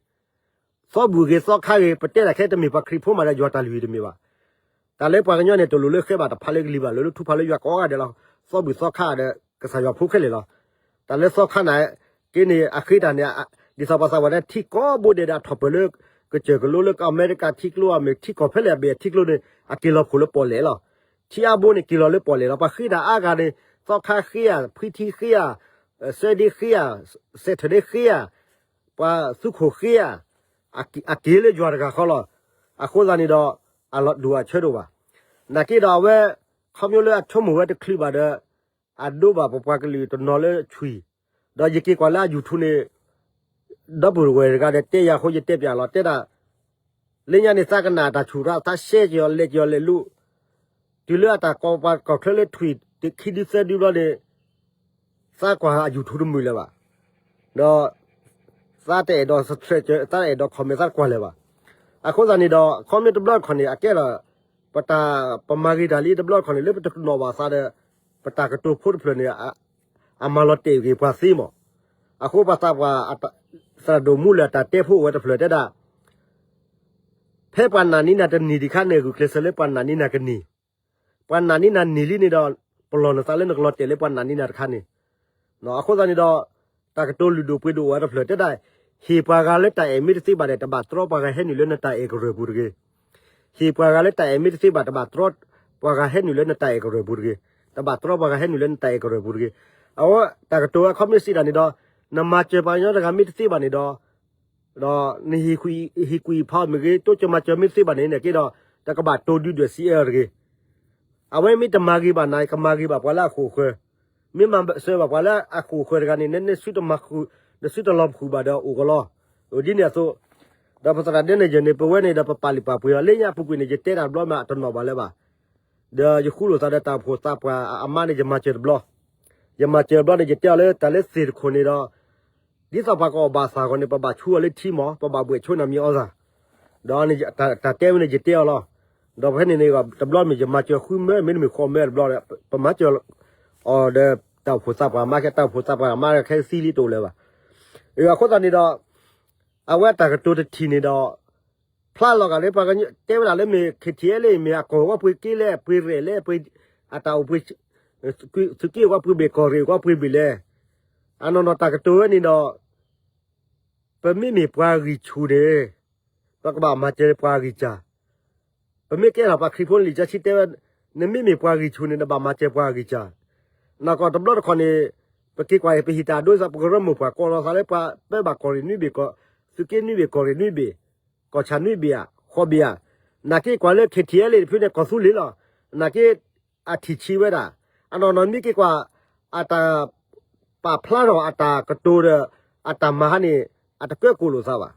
သီဘူၣ်ဂ့ၤသီခါဂ့ၤ ပတဲတၢ်ခဲတမ့ၢ်ပှၤခရံာ်ဖိမးဒီးယွၤတၢ်လုၢ်ဟံၣ်တမ့ၢ်ဘၣ်. တၢ်လၢပှၤကညီန့ၣ် တလိၣ်လၢဃဲဘၣ်တဖးလၢကလံၤဘၣ် လိၣ်လၢထူဖးလၢယွၤကိးဂၤဒဲးလီၤ. သီဘူၣ်သီခါဒီး ကစၢ်ယွၤဖိခဲလၢာ်လီၤ. တၢ်လၢသီခါန့ၣ် က့န့ၣ် အဃ့တၢ်န့ၣ် ဒ်သိးပှၤသးပှၢ်တဲ ထံကီၢ်ဘိဒဲးဒီးအထီၣ်ပၢၢ်လၢ ကစၢၢ်ကလိလၢအမဲရကၤထံကျိ အမ့ၢ်ထံကီၢ်ဖဲလဲၣ်အဘ့ၣ်အထံကျိန့ၣ် အက့ၤလီၤဖှိၣ်လၢပီၣ်လဲၣ်လီၤ. ထံအါဘိန့ၣ်က့ၤလီၤလၢပီၣ်လဲၣ်လီၤ. ပှၤဃ့တၢ်အါဂၤန့ၣ် သီခါဃ့ဧါ, ဖှံထံဃ့ဧါ, စဲဒ့ဃ့ဧါ, စဲးထၢၣ်ဒ့ဃ့ဧါ, ပှၤသုးခိၣ်ဃ့ဧါ, အက့ၤလၢယွၤတဂၤဃီလီၤ. အဃိသတးန့ၣ်ဒီး အလီၤတူၢ်အဆၢဒိၣ်ဘၣ်. နာ်က့ဒီးအဝဲ ခီဖျိလၢအဆိကမိၣ်ဝဲတချုးဘၣ်ဒီး အဒိဘၣ်ပပှၤကလုာ်တနီၤလၢထွံၣ်, ဒီးယက့ၤကွၢ်လၢအ YouTube န့ၣ် ဒီပုၢ်ဝဲၢ်တဂၤဒီးတဲယၤအဃိ ယတဲပၠးလီၤ တဲဒၣ် လၢညါန့ၣ် သးကနၣ်တၢ်ဆူၣ်ထီၣ် သးရှဲက့ၤအီၤလဲၤက့ၤအီၤလဲၤလိၤ, တုၤလၢအတၢ်ကိးပှၤကီၢ်ချၢလၢထွံၣ် ခံဒုသၢဒုဘျီန့ၣ် သးကွၢ်အ YouTube တမုာ်လၢၤဘၣ်. ဒီး သးတအဲၣ်ဒိး subscribe သးတအဲၣ်ဒိး comment သးတကွၢ်လၢၤဘၣ်. အဃိသတးန့ၣ်ဒီး ခီမ့ၢ်တဘျီတခီၣ်န့ၣ် အကဲဒီး ပတၢ် ပမၤဂ့ၤတၢ်လံတဘျီတခီၣ်န့ၣ် လၢပတကနီၣ်ဘၣ်သးဒီး ပတၢ်ကတိၤဖိတဖျၢၣ်န့ၣ် အမၤလီၤတဲာ်ဂ့ၤပှၤသ့မး. အဃိပှၤသးပှၢ် သရၣ်ဒိၣ်မူလၢာ်အတၢ်တဲဖိအိၣ်ဝဲတဖျၢၣ်တဲဒၣ် ဖဲပှၤနာ်န့ၢ်နၤတနံၤတခါန့ၣ် ဂုာ်ကျဲးစၢးလၢပှၤနာ်န့ၢ်နၤကနံၤ, ပှၤနာ်န့ၢ်နၤနံၤလံန့ၣ်ဒီး ပလီၢ်နသးလၢနကလီၤတဲာ်လၢပှၤနာ်န့ၢ်နၤတခါန့ၣ်. အဃိသတးန့ၣ်ဒီး တၢ်ကတိၤလုၢ်ဒိၣ်ပှ့ၤဒိၣ်အိၣ်ဝဲတဖျၢၣ်တဲဒၣ် ဟ့ၣ်ပှၤဂၤလၢတၢ်အဲၣ်မ့ၢ်တသ့ဘၣ်ဒီး တဘၣ်တြီပှၤဂၤဟဲနုာ်လၢနတၢ်အဲၣ်ကရၢၢ်ပူၤတဂ့ၤ. ဟ့ၣ်ပှၤဂၤလၢတၢ်အဲၣ်မ့ၢ်တသ့ဘၣ် တဘၣ်တြီပှၤဂၤဟဲနုာ်လၢနတၢ်အဲၣ်ကရၢၢ်ပူၤတဂ့ၤ. တဘၣ်တြီပှၤဂၤဟဲနုာ်လၢနတၢ်အဲၣ်ကရၢၢ်ပူၤတဂ့ၤ. အဝဲတၢ်ကတိၤအခီပညီစံးဒၣ်န့ၣ်ဒီး နမၤစၢၤပှၤကညီတဂၤမ့ၢ်တသ့ဘၣ်န့ၣ်ဒီး ဒီးနဟ့ၣ်ကွံာ်ဖးအီၤမ့ၢ်ဂ့ၤ တိစၢၤမၤစၢၤမ့ၢ်တသ့ဘၣ်န့ၣ်န့ၣ်က့ဒီး တကဘၣ်တိဒုဒွဲၣ်စံးအၢတဂ့ၤ. အဝဲမ့ၢ်တမၤဂ့ၤဘၣ်နၤ ကမၤဂ့ၤဘၣ်ပှၤလၢအဃိာ်အဃၢၤ, မ့ၢ်မၤစၢၤဘၣ်ပှၤလၢအဃိာ်အဃၢၤတဂၤန့ၣ် န နစုတမၤဃုာ် နစုတလီၤဃုာ်ဘၣ်ဒီးအိၣ်ကလီၤ. ဒ်န့ၣ်အသိး ဒီးပသရၣ်ဒဲန့ၣ်ယဲန့ၣ် ပဝဲန့ၣ်ဒီးပပာ်လုၢ်ပာ်ပှ့ၤအီၤ လၢညါအပူၤကွံာ်န့ၣ် ယတဲတၢ်တဘျီမး အတနီၣ်ဘၣ်လၢၤဘၣ်. ဒီးယဃူလိာ်သးဒီးတၢ်အိၣ်ဖှိၣ်သးပှၢ်အမါန့ၣ် ယမၤစၢၤတဘျီ, ယမၤစၢၤတဘျီန့ၣ် ယတဲအီၤလၢတၢ်လၢသ့ၣ်တခိၣ်န့ၣ်ဒီး ဒ်သိးပှၤကအီၣ်ဘၣ်သၣ်အဂီၢ်န့ၣ် ပဘၣ်ဆူအီၤလၢထံမး ပဘၣ်ဘှဲးဆိနၤမံၤအီသၣ်, ဒီးတၢ်တဲဝဲန့ၣ် ယတဲအီၤလီၤ. ဒီးဖဲန့ၣ်န့ၣ် တဘျီမ့ၢ်ယမၤစၢၤဃုမၢ မ့တမ့ၢ်ဃိးမၢတဘျီဒီး ပမၤစၢၤအီၤဒီးတၢ်အိၣ်ဖှိၣ်သးပှၢ်မါ ခဲတၢ်အိၣ်ဖှိၣ်သးပှၢ်မါခဲသံလံတအိၣ်လၢၤဘၣ်. အဃိသတးန့ၣ်ဒီး အဝဲတၢ်ကတိၤတထံၣ်န့ၣ်ဒီး ဖျါလီၤဂာ်လၢပှၤကညီ တဲဝဲဒၣ်လၢမ့ၢ် KTLA မ့ၢ်အကီၢ်ဝဲပှ့ၤက့လဲၣ် ပှ့ၤရဲၣ်လဲၣ် ပှ့ၤ အတၢ်အိၣ်ပှ့ၤ သုးက့ၢ်ဝဲပှ့ၤဘ့ၣ် ကီၢ်ရ့ၣ်ဝဲပှ့ၤဘ့ၣ်လဲၣ်. အနီၢ်နီၢ်တၢ်ကတိၤဝဲန့ၣ်ဒီး ပမ့မ့ၢ်ပှၤဂံၢ်ဆူၣ်န့ၣ် ပကဘၣ်မၤစၢၤပှၤဂံၢ်စၢ်, ပမ့ၢ်ကဲထီၣ်ပှၤခရံာ်ဖိန့ၣ် လံာ်စီဆှံတဲဝဲ နမ့မ့ၢ်ပှၤဂံၢ်ဆူၣ်န့ၣ် နဘၣ်မၤစၢၤပှၤဂံၢ်စၢ်. နီၢ်ကီၢ်တဘျီတခီၣ်န့ၣ် ပက့ၤကွၢ်အံၤ ပဟ့ၣ်တၢ်အဒိစၢ် ပကရၢမိၢ်ပှၢ်ကိးလီၤသးလၢပှၤ ပၢဘၣ်ကီၢ်ရ့ၣ်နွံဘ့ၣ် ကီၢ် သုးက့ၢ်နွံဘ့ၣ် ကီၢ်ရ့ၣ်နွံဘ့ၣ် ကီၢ်ဆၣ်နွံဘ့ၣ်ဧါ ဃိးဘ့ၣ်ဧါ. နာ်က့ကွၢ်လၢ KTLA တဖုန့ၣ် ကီၢ်သူလ့ၤလီၤ. နာ်က့ အထံၣ်ဆံးဝဲဒၣ်. အနီၢ်နီၢ်မ့ၢ်က့ၤကွၢ် အတၢ်ပာ်ဖျါထီၣ်အတၢ်ကတိၤဒီး အတၢ်မၤဟါန့ၣ် အတကၢကိၢ်လိာ်သးဘၣ်.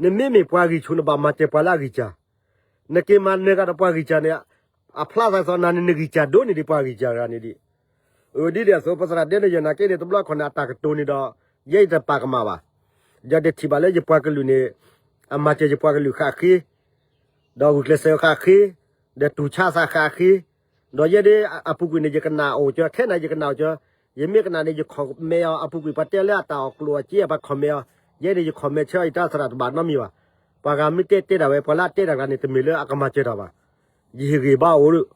နမ့မ့ၢ်ပှၤဂံၢ်ဆူၣ် နဘၣ်မၤစၢၤပှၤလၢအဂံၢ်စၢ်. နက့ၤမၤနၢၤကဒီးပှၤဂံၢ်စၢ်န့ၣ် အဖျါသးသီနၤန့ၣ် နဂံၢ်စၢ်ဒိၣ်န့ၢ်ဒံးပှၤဂံၢ်စၢ်တဂၤန့ၣ်ဒံး. ဒ်န့ၣ်အသိး ပသရၣ်ဒဲန့ၣ်ယဲနာ်က့န့ၣ် တဘျီခီၣ်န့ၣ် အတၢ်ကတိၤန့ၣ်ဒီး ယဲယတပာ်ကမၣ်ဘၣ်. ယတထံၣ်ဘၣ်လၢယပှၤကလုာ်န့ၣ် အမၤစၢၤယပှၤကလုာ်ဃၣ်ဃ့ ဒီးဂုာ်ကျဲးစၢးဃၣ်ဃ့, ဒီးတူၢ်ဆါသးဃၣ်ဃ့, ဒီးယဲဒၣ်အပူၤကွံာ်န့ၣ် ယကနၣ်အိၣ်ကၢ ခဲနၤယကနၣ်အိၣ်ကၢ, ယမ့ၢ်ကနၣ်န့ၣ် ယ comment အီၤ အပူၤကွံာ် ပှၤတဲလၢအတၢ်အီၣ်ကျိၣ်အီၣ်စ့ ပှၤ comment အီၤ, ယဲန့ၣ်ယ comment ဆၢအီၤ ယတၢ်သရၣ်တဘၣ်နီတမံၤဘၣ်. ပှၤဂၤမ့ၢ်တဲတဲဒၣ်ဝဲ ပှၤလၢအတဲတၢ်တဂၤန့ၣ် တမ့ၢ်လၢအကမၤစၢၤတၢ်ဘၣ်. ယဟ့ၣ်ဂ့ၤဘၣ်အိၣ်ဒီး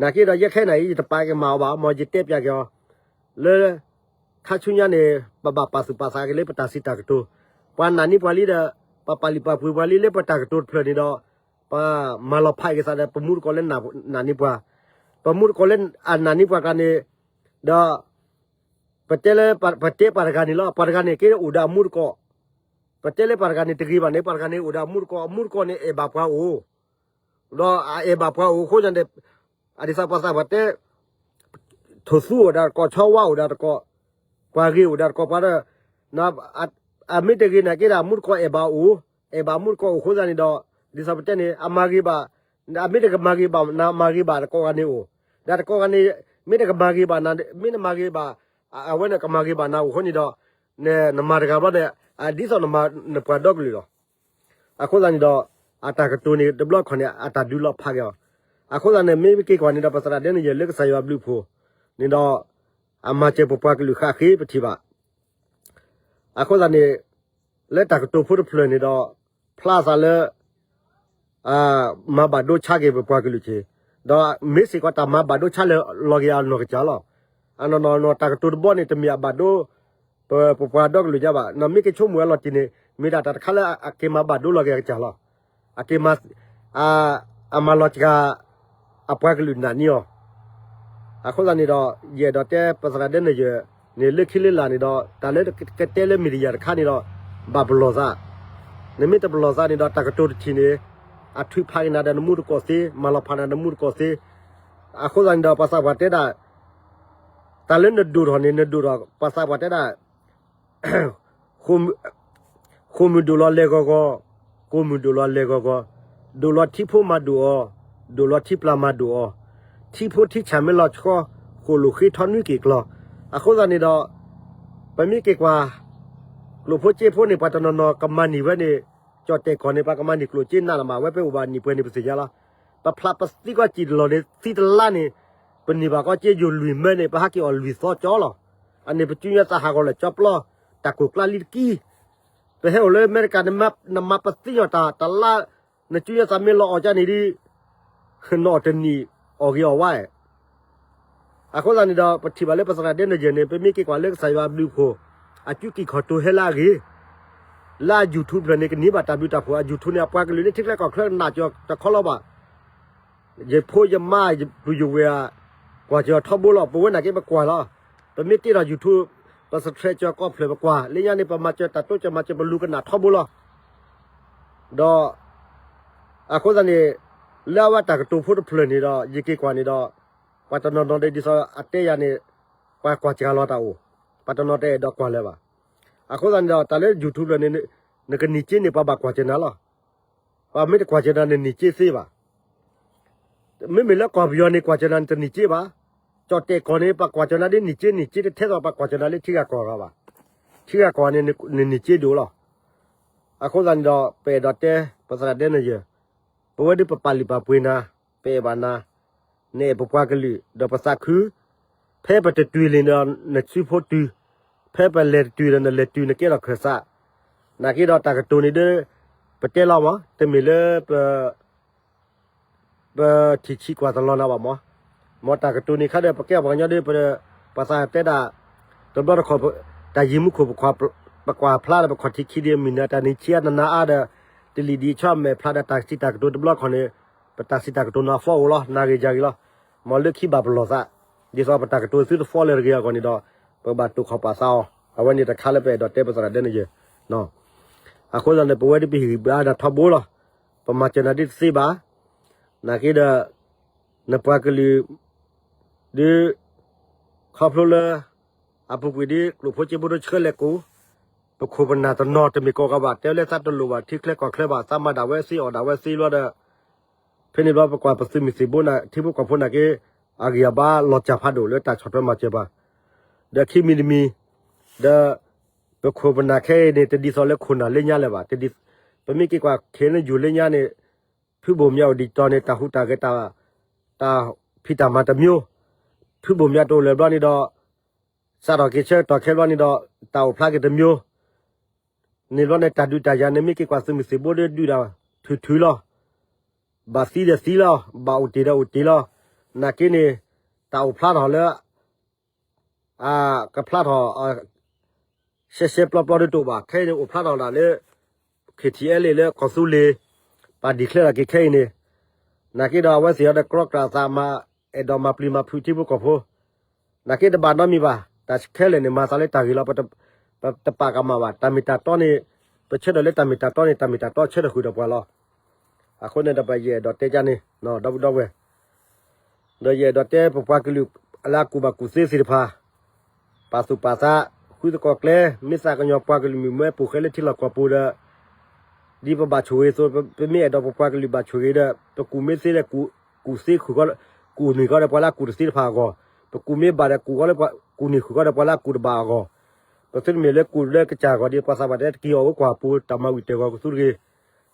နာ်က့ဒီး ယဲခဲနၤအံၤ ယတပာ်ကမၣ်အီၤဘၣ်, မ်ယတဲပၠးက့ၤအီၤ လၢ ခါဆူညါန့ၣ် ပဘၣ်ပာ်သူၣ်ပာ်သးက့ၤလၢပတၢ်စံးတၢ်ကတိၤ, ပှၤနာ်န့ၢ်ပှၤလံဒီး ပပာ်လုၢ်ပာ်ပှ့ၤပှၤလံလၢပတၢ်ကတိၤတဖျၢၣ်န့ၣ်ဒီး ပမၤလီၤဖးက့ၤသးဒီး ပမူတကိးလၢနာ်န့ၢ်ပှၤ, ပမူတကိးလၢအနာ်န့ၢ်ပှၤကျါန့ၣ် ဒီး ပတဲလၢ ပတဲပှၤတဂၤန့ၣ်လီၤ, ပှၤတဂၤန့ၣ်က့အိၣ်ဒီးအမူတကိး, ပတဲလၢပှၤတဂၤန့ၣ်တဂ့ၤဘၣ်န့ၣ် ပှၤတဂၤန့ၣ်အိၣ်ဒီးအမူတကိး, အမူတကိးန့ၣ်အဲၣ်ဘၣ်ပှၤအိၣ် ဒီးအအဲၣ်ဘၣ်ပှၤအိၣ်အဃိန့ၣ် အဒ်သိးပှၤသးပှၢ်တဲ ထိၣ်သူအိၣ်ဒၣ်တကိး ဆီဝါအိၣ်ဒၣ်တကိး, ပှၤဂ့ၤအိၣ်ဒၣ်တကိး ပှၤဒီး အမ့ၢ်တဂ့ၤနာ်က့ဒီး အမူတကိးအဲၣ်ဘၣ်အိၣ်, အဲၣ်ဘၣ်မူတကိးအိၣ်အဃိသတးန့ၣ်ဒီး ဒ်သိးပတဲန့ၣ် အမၤဂ့ၤဘၣ်, အမ့ၢ်တကမၤဂ့ၤဘၣ် နမၤဂ့ၤဘၣ်တကိးဂၤန့ၣ်အိၣ်, ဒီးတကိးဂၤန့ၣ် မ့ၢ်တကမၤဂ့ၤဘၣ်နၤ မ့ၢ်နမၤဂ့ၤဘၣ် အဝဲန့ၣ်ကမၤဂ့ၤဘၣ်နၤအိၣ်အဃိန့ၣ်ဒီး နမၤတဂၤဘျီန့ၣ် ဒ်သိးနမၤနပှၤဒီကလုာ်လီၤ. အဃိသတးန့ၣ်ဒီး အတၢ်ကတိၤန့ၣ် တဘျီခီၣ်န့ၣ် အတၢ်ဒုးလီၤဖးက့ၤအီၤ, အဃိသတးန့ၣ် မ့ၢ်က့ၤကွၢ်န့ၣ်ဒီး ပသရၣ်ဒဲနယဲၢ်လၢကစၢ်ယွၤဘျုးဖှိၣ်န့ၣ်ဒီး အမၤစၢၤပပှၤကလုာ်ဃၣ်ဃ့ပထံၣ်ဘၣ်. အဃိသတးန့ၣ် လၢတၢ်ကတိၤဖိတဖျၢၣ်န့ၣ်ဒီး ဖျါသးလၢ မၤဘၣ်ဒိဆါက့ၤပပှၤကလုာ်က့ၤ, ဒီးမ့ၢ်စ့ၢ်ကီးတၢ်မၤဘၣ်ဒိဆါလၢလီၤက့ၤအနီၢ်ကစၢ်လီၤ. အနီၢ်နီၢ်နီၢ်တၢ်ကတိၤတဘီန့ၣ် တမ့ၢ်အဘၣ်ဒိ ပပှၤဒီကလုာ်ညါဘၣ်. နီၢ်မ့ၢ်က့ၤဆိကမိၣ်ဝဲလီၤတံၢ်န့ၣ် မ့ၢ်ဒၣ်တၢ်တခါလၢအက့ၤမၤဘၣ်ဒိလီၤက့ၤအကစၢ်လီၤ. အက့ၤမၤ အမၤလီၤစှၤ အပှၤကလုာ်နာ်န့ၢ်အီၤ အဃိသတးန့ၣ်ဒီး ယအဲၣ်ဒိးတဲပသရၣ်ဒဲနယဲၢ်န့ၣ် လၢခံလၢလာ်န့ၣ်ဒီး တၢ်လၢကတဲလၢ media တခါန့ၣ်ဒီး ဘၣ်ပလီၢ်သး, နမ့ၢ်တပလီၢ်သးန့ၣ်ဒီး တၢ်ကတိၤတထံၣ်န့ၣ် အထုးဖးက့ၤနၤဒီးနမူတကိးသ့, မၤလီၤဖးနၤနမူတကိးသ့, အဃိသတးန့ၣ်ဒီး ပှၤသးပှၢ်တဲဒၣ် တၢ်လၢနဒိၣ်ထီၣ်န့ၣ် နဒိၣ်ထီၣ် ပှၤသးပှၢ်တဲဒၣ် ဃိာ်မုၢ်ဒိၣ်လီၤလဲၤဂီၤဂီၤ, ကိာ်မုၢ်ဒိၣ်လီၤလဲၤဂီၤဂီၤ, ဒိၣ်လီၤထံဖိမၤဒိၣ်အီၤ, ဒိၣ်လီၤထံပျၢ်မၤဒိၣ်အီၤ, ထံဖိထံဆၣ်မ့ၢ်လီၤဆှီ, ဃိာ်လိာ်ဃ့ထီနွံက့ၤကျီၤ, အဃိသတးန့ၣ်ဒီး ပမ့ၢ်က့ၤကွၢ် ကျိၣ်ဖိစ့ဖိန့ၣ် ပှၤတနီၤနီၤကမၤန့ၢ်ဝဲန့ၣ် ကၠီၣ်တဲၣ်ကီၢ်န့ၣ် ပှၤကမၤန့ၢ်ကျိၣ်စ့နးလီၤမး ဝဲပအိၣ်ဘၣ်နံၣ်ပှဲၤန့ၣ် ပသ့ၣ်ညါလီၤ. ပဖျးပသံကွၢ်စံၣ်တလီၢ်န့ၣ် သံတလါန့ၣ် ပန့ၢ်ဘၣ်ကီၢ်စ့ယိၤလွံၢ်မၢန့ၣ် ပဟးက့ၤအီၣ်လွံၢ်သီကၠီလီၤ. အန့ၣ်ပစုညါသးဟးဂီၤလၢာ်ကၠီပျီ တၢ်ကိၢ်ကျါလံတကံၢ်, ပဟဲအိၣ်လၢအမဲရကၤ နမၤပသံညီၣ်တၢ်တလါ နစုညါသးမ့ၢ်လီၤအီၣ်ကၢ်န့ၣ်ဒ် နအီၣ်တနံၣ်အီၣ်ဂ့ၤအီၣ်ဝါ အဃိသတးန့ၣ်ဒီး ပထံၣ်ဘၣ်လၢပသရၣ်ဒဲနယဲၢ်န့ၣ် ပမ့ၢ်က့ၤကွၢ်လၢကစၢ်ယွၤအဘျုးအဖှိၣ် အစုကံၢ်ခီၣ်တိၤဟဲလၢအဂ့ၤ, လၢအ YouTube ဖျၢၣ်န့ၣ် ကန့ၢ်ဘၣ်တၢ်ဘျုးတၢ်ဖှိၣ် အ YouTube န့ၣ် အပှၤကလုာ်န့ၣ်ထံချၢကီၢ်ချၢနာ်က့ၤတခီလီၤဘၣ်. ယဖိယမါ ယပုၢ်ယဝဲၢ် ကွၢ်က့ၤအီၤထီဘိလီၤ. ပဝဲနာ်က့ပကွၢ်လီၤ. ပမ့ၢ်တ့ထီၣ် YouTube ပ subscribe က့ၤကီၢ်ဖျၢၣ်ပကွၢ် လၢညါန့ၣ် ပမၤစၢၤတၢ်တိစၢၤမၤစၢၤပလူၤကနၣ်ထီဘိလီၤ. ဒီး အဃိသတးန့ၣ် လၢအဝဲတၢ်ကတိၤဖိတဖျၢၣ်န့ၣ်ဒီး ယက့ၤကွၢ်န့ၣ်ဒီး ပှၤတနီၤနီၤဒ်သိးအတဲယၤန့ၣ် ပှၤကွၢ်စှၤလီၤတၢ်အိၣ်, ပှၤတနီၤတအဲၣ်ဒိးကွၢ်လၢၤဘၣ်. အဃိသတးန့ၣ်ဒီး တၢ်လၢ YouTube ဖျၢၣ်န့ၣ် နကနံၣ်က့န့ၣ် ပှၤဘၣ်ကွၢ်စၢၤနၤလီၤ. ပှၤမ့ၢ်တကွၢ်စၢၤနၤ နနံၣ်က့သ့ဘၣ်. မ့မ့ၢ်လၢကီၢ်ပယီၤန့ၣ် ကွၢ်စၢၤနၤ နတနံၣ်က့ဘၣ်. ကၠီၣ်တဲၣ်ကီၢ်န့ၣ် ပှၤကွၢ်စၢၤနၤဒ်နံၣ်က့ နံၣ်က့တထဲသိး ပှၤကွၢ်စၢၤနၤလၢထံဂၤကီၢ်ဂၤဘၣ်. ထံဂၤကီၢ်ဂၤန့ၣ် နနံၣ်က့ဒိၣ်လီၤ. အဃိသတးန့ၣ်ဒီး ပအဲၣ်ဒိးတဲ ပသရၣ်ဒဲနယဲၢ်, ပဝဲဒၣ်ပပာ်လုၢ်ပာ်ပှ့ၤနၤ, ပအဲၣ်ဘၣ်နၤ, နအဲၣ်ပပှၤကလုာ် ဒီးပသးခု, ဖဲပတတုၤလံဒီး နစုဖိတုၤ, ဖဲပလဲၤတတုၤဒီး နလဲၤတုၤ နကဲထီၣ်ခၢၣ်စး, နာ်က့ဒီးတၢ်ကတိၤန့ၣ်ဒီး ပတဲလီၤမး တမ့ၢ်လၢပ ပထံၣ်ဆံးကွၢ်တလီၤနၤဘၣ်မး, မ်တၢ်ကတိၤန့ၣ်ခါဒီး ပကဲပှၤကညီဒီး ပှၤသးတဲဒၣ် တဘျီတခီၣ် တၢ်ယံၤမူခိၣ် ပကွၢ်ဖျါဒီး ပခီၣ်ထံးခံဒီး မုၢ်နၤတၢ်နံၤဆံးအါ နနၤအါဒီး တလံာ်ဒံးဆီမဲာ်ဖျါဒီး တၢ်စံးတၢ်ကတိၤတဘျီတခီၣ်န့ၣ် ပတၢ်စံးတၢ်ကတိၤနၤဖီအိၣ်လီၤ နၤဂ့ၤယၤဂ့ၤလီၤ. မ်လၢခံဘၣ်ပလီၢ်သး ဒ်သိးပတၢ်ကတိၤသုတဖီလၢၤတဂ့ၤအဂီၢ်န့ၣ်ဒီး ပကဘၣ်တိာ်ခီၣ်ပာ်သးအီၤ အဝဲန့ၣ်တခါလၢပအဲၣ်ဒိးတဲပသရၣ်ဒဲနယဲၢ် အဃိသတးန့ၣ် ပဝဲဒၣ်ပဟ့ၣ်ဂံၢ်ဘါနၤထီဘိလီၤ. ပမၤစၢၤနၤဒ်တသ့ဘၣ်. နာ်က့ဒီး နပှၤကလုာ် ဒ် ခီဖျိလၢ အပူၤကွံာ်ဒ်ကျိၣ်ဖိစ့ဖိဒိဆှၢလဲၤကိး ပခိၣ်ပနၢ်တနီၤတမ့ၢ်ကိးဂၤဘၣ် တဲလၢသးတလိၣ်ဘၣ် ထံချၢကီၢ်ချၢဘၣ် သးမၤဒၣ်ဝဲသ့အီၣ်ဒၣ်ဝဲသ့ဘျီဒီး ဖဲန့ၣ်ဘျီပကွၢ်ပသုးမုၢ်သံၣ်ဘိန့ၣ် ထံဖိကီၢ်ဖိနာ်က့ အဂံၢ်အဘါလီၤစၢ်ဖးဒိၣ်လၢတၢ်ဆီၣ်ထွဲမၤစၢၤပှၤ ဒီးခံမံၤတမံၤ ဒီး ပခိၣ်ပနၢ်ခဲအံၤန့ၣ် တဒ်သိးလၢခိၣ်နၢ်လၢညါလၢၤဘၣ်. ပမ့ၢ်က့ၤကွၢ်ခဲန့ၣ်ယူၤလၢညါန့ၣ် ဖုဘိၣ်မၠးအိၣ်ဒံးတီၤန့ၣ် တၢ်ဟူးတၢ်ဂဲၤ တၢ်ဖံးတၢ်မၤတမျိုး, ဖုဘိၣ်မၠးတအိၣ်လၢၤဘျီန့ၣ်ဒီး စးထီၣ်က့ၤဆၢကတီၢ်ခဲဘျီန့ၣ်ဒီး တၢ်အိၣ်ဖျါက့ၤတမျိုး န့ၣ်ဘျီန့ၣ် တၢ်ဒုးတၢ်ယၤန့ၣ် မ့ၢ်က့ၤကွၢ်သုးမုၢ်သံၣ်ဘိဒီးဒုးဒၣ်ထုးထုးလီၤ. ဘၣ်သံဒီးသံလီၤ, ဘၣ်အိၣ်တ့ၢ်ဒီးအိၣ်တ့ၢ်လီၤ. နာ်က့န့ၣ် တၢ်အိၣ်ဖျါထီၣ်လၢ ကဖျါထီၣ် ရှဲရှဲပျီပျီဒ်တအိၣ်ဘၣ်. ခဲအံၤန့ၣ် အိၣ်ဖျါထီၣ်ဒၣ်လၢ ခ့ထံအဲလ့ၣ်လၢကီၢ်သူလ့ၤ ပာ်ဒံးချဲထီၣ်က့ၤခဲအံၤန့ၣ်, နာ်က့ဒီးအဝဲသ့ၣ်အီၤဒီး ကြီကြၢ်သးမၤ အဲၣ်ဒိးမၤပျံၤမၤဖုးထံဖိကီၢ်ဖိ, နာ်က့တဘၣ်နီတမံၤဘၣ်. တၢ်ခဲလၢာ်န့ၣ် မၤသးလၢတၢ်ဂ့ၤလီၤ. ပတပာ်ကမၣ်ဘၣ်. တၢ်မ့ၢ်တၢ်တီန့ၣ် ပဆၢထၢၣ်လၢတၢ်မ့ၢ်တၢ်တီန့ၣ် တၢ်မ့ၢ်တၢ်တီဆၢထၢၣ်ဃုာ်ဒီးပှၤလီၤ. အဃိန့ၣ်ဒီး ပယအဲၣ်ဒိးတဲကန့ၣ် ဒီပုၢ်ဒီဝဲၢ် ဒီးယအဲၣ်ဒိးတဲပပှၤကလုာ် လၢအကူၣ်ဘၣ်ကူၣ်သ့သ့ၣ်တဖၣ် ပာ်သူၣ်ပာ်သး ဃုသကိးကျဲ မ့ၢ်သးကညီၤပှၤကလုာ်မုၢ်မၢပူၤဃဲလၢထံလီၢ်ကီၢ်ပူၤဒီး ဒ်ပဘၣ်ဆိၣ်ဂ့ၤအသိး ပမ့ၢ်အဲၣ်ဒိးပပှၤကလုာ်ဘၣ်ဆိၣ်ဂ့ၤဒီး ပကူၣ်မ့ၢ်သ့ဒီး ကူၣ်သ့ဃုာ်ဃီ ကူၣ်န့ၢ်ဃီဒီးပှၤလၢအကူၣ်တသ့တဖၣ်အဂီၢ်, ပကူၣ်မ့ၢ်ဘၣ်ဒီး ကူၣ်ဃီလၢ ကူၣ်န့ၢ်ဃုာ်ဃီဒီးပှၤလၢအကူၣ်တဘၣ်အဂီၢ်, ပသုတမ့ၢ်လၢကူၣ်လၢကစၢ်အဂီၢ်ဒ်ပှၤသးပှၢ်တဲ တက့ၤအီၣ်ဝဲကွၢ်ပူၤ တၢ်မၤဝံၤတဲာ်ဂီၤကသူတဂ့ၤ.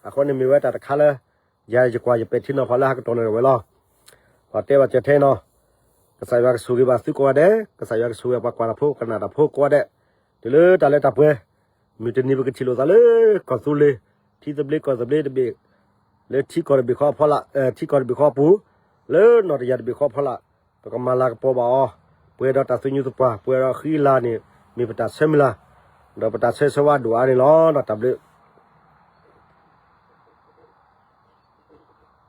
အဃိန့ၣ်မ့ၢ်ဝဲတၢ်တခါလၢ ယၤယကွၢ်ယပဲာ်ထံနီၤဖးလၢဟးကတီၢ်န့ၣ်ဝဲလီၤ. ပှၤတဲဘၣ်စၢၤထဲနီၤ, ကစၢ်ယွၤကဆိၣ်ဂ့ၤဘၣ်သုကိးဂၤဒဲး, ကစၢ်ယွၤကဆိၣ်ဂ့ၤပှၤကွၢ်တၢ်ဖိ ကနၣ်တၢ်ဖိကိးဂၤဒဲး, တုၤလၢတၢ်လၢတၢ်ပှဲၤ, မုၢ်တနံၤပကထံၣ်လိာ်သးလၢကီၢ်သူလ့ၤ, ထံသဘျ့ကီၢ်သဘျ့တဘ့ၣ်, လၢထံကီၢ်တဘ့ၣ်ဃီအဖီလာ်, ထံကီၢ်တဘ့ၣ်ဃီအပူၤ, လၢနီၣ်တယၢ်တဘ့ၣ်ဃီအဖီလာ်, ပကမၤလၤကပီၤဘၣ်အီၤ, ပှဲၤဒီးတၢ်သူၣ်ညူသပှၢ်, ပှဲၤဒီးဃံလၤန့ၣ် မ့ၢ်ပတၢ်ဆၢမုၢ်လၢ်, ဒီးပတၢ်ဆၢဂ့ၤဆၢဝါဒိၣ်အါန့ၣ်လီၤ. ဒီးတၢ်ဘျုး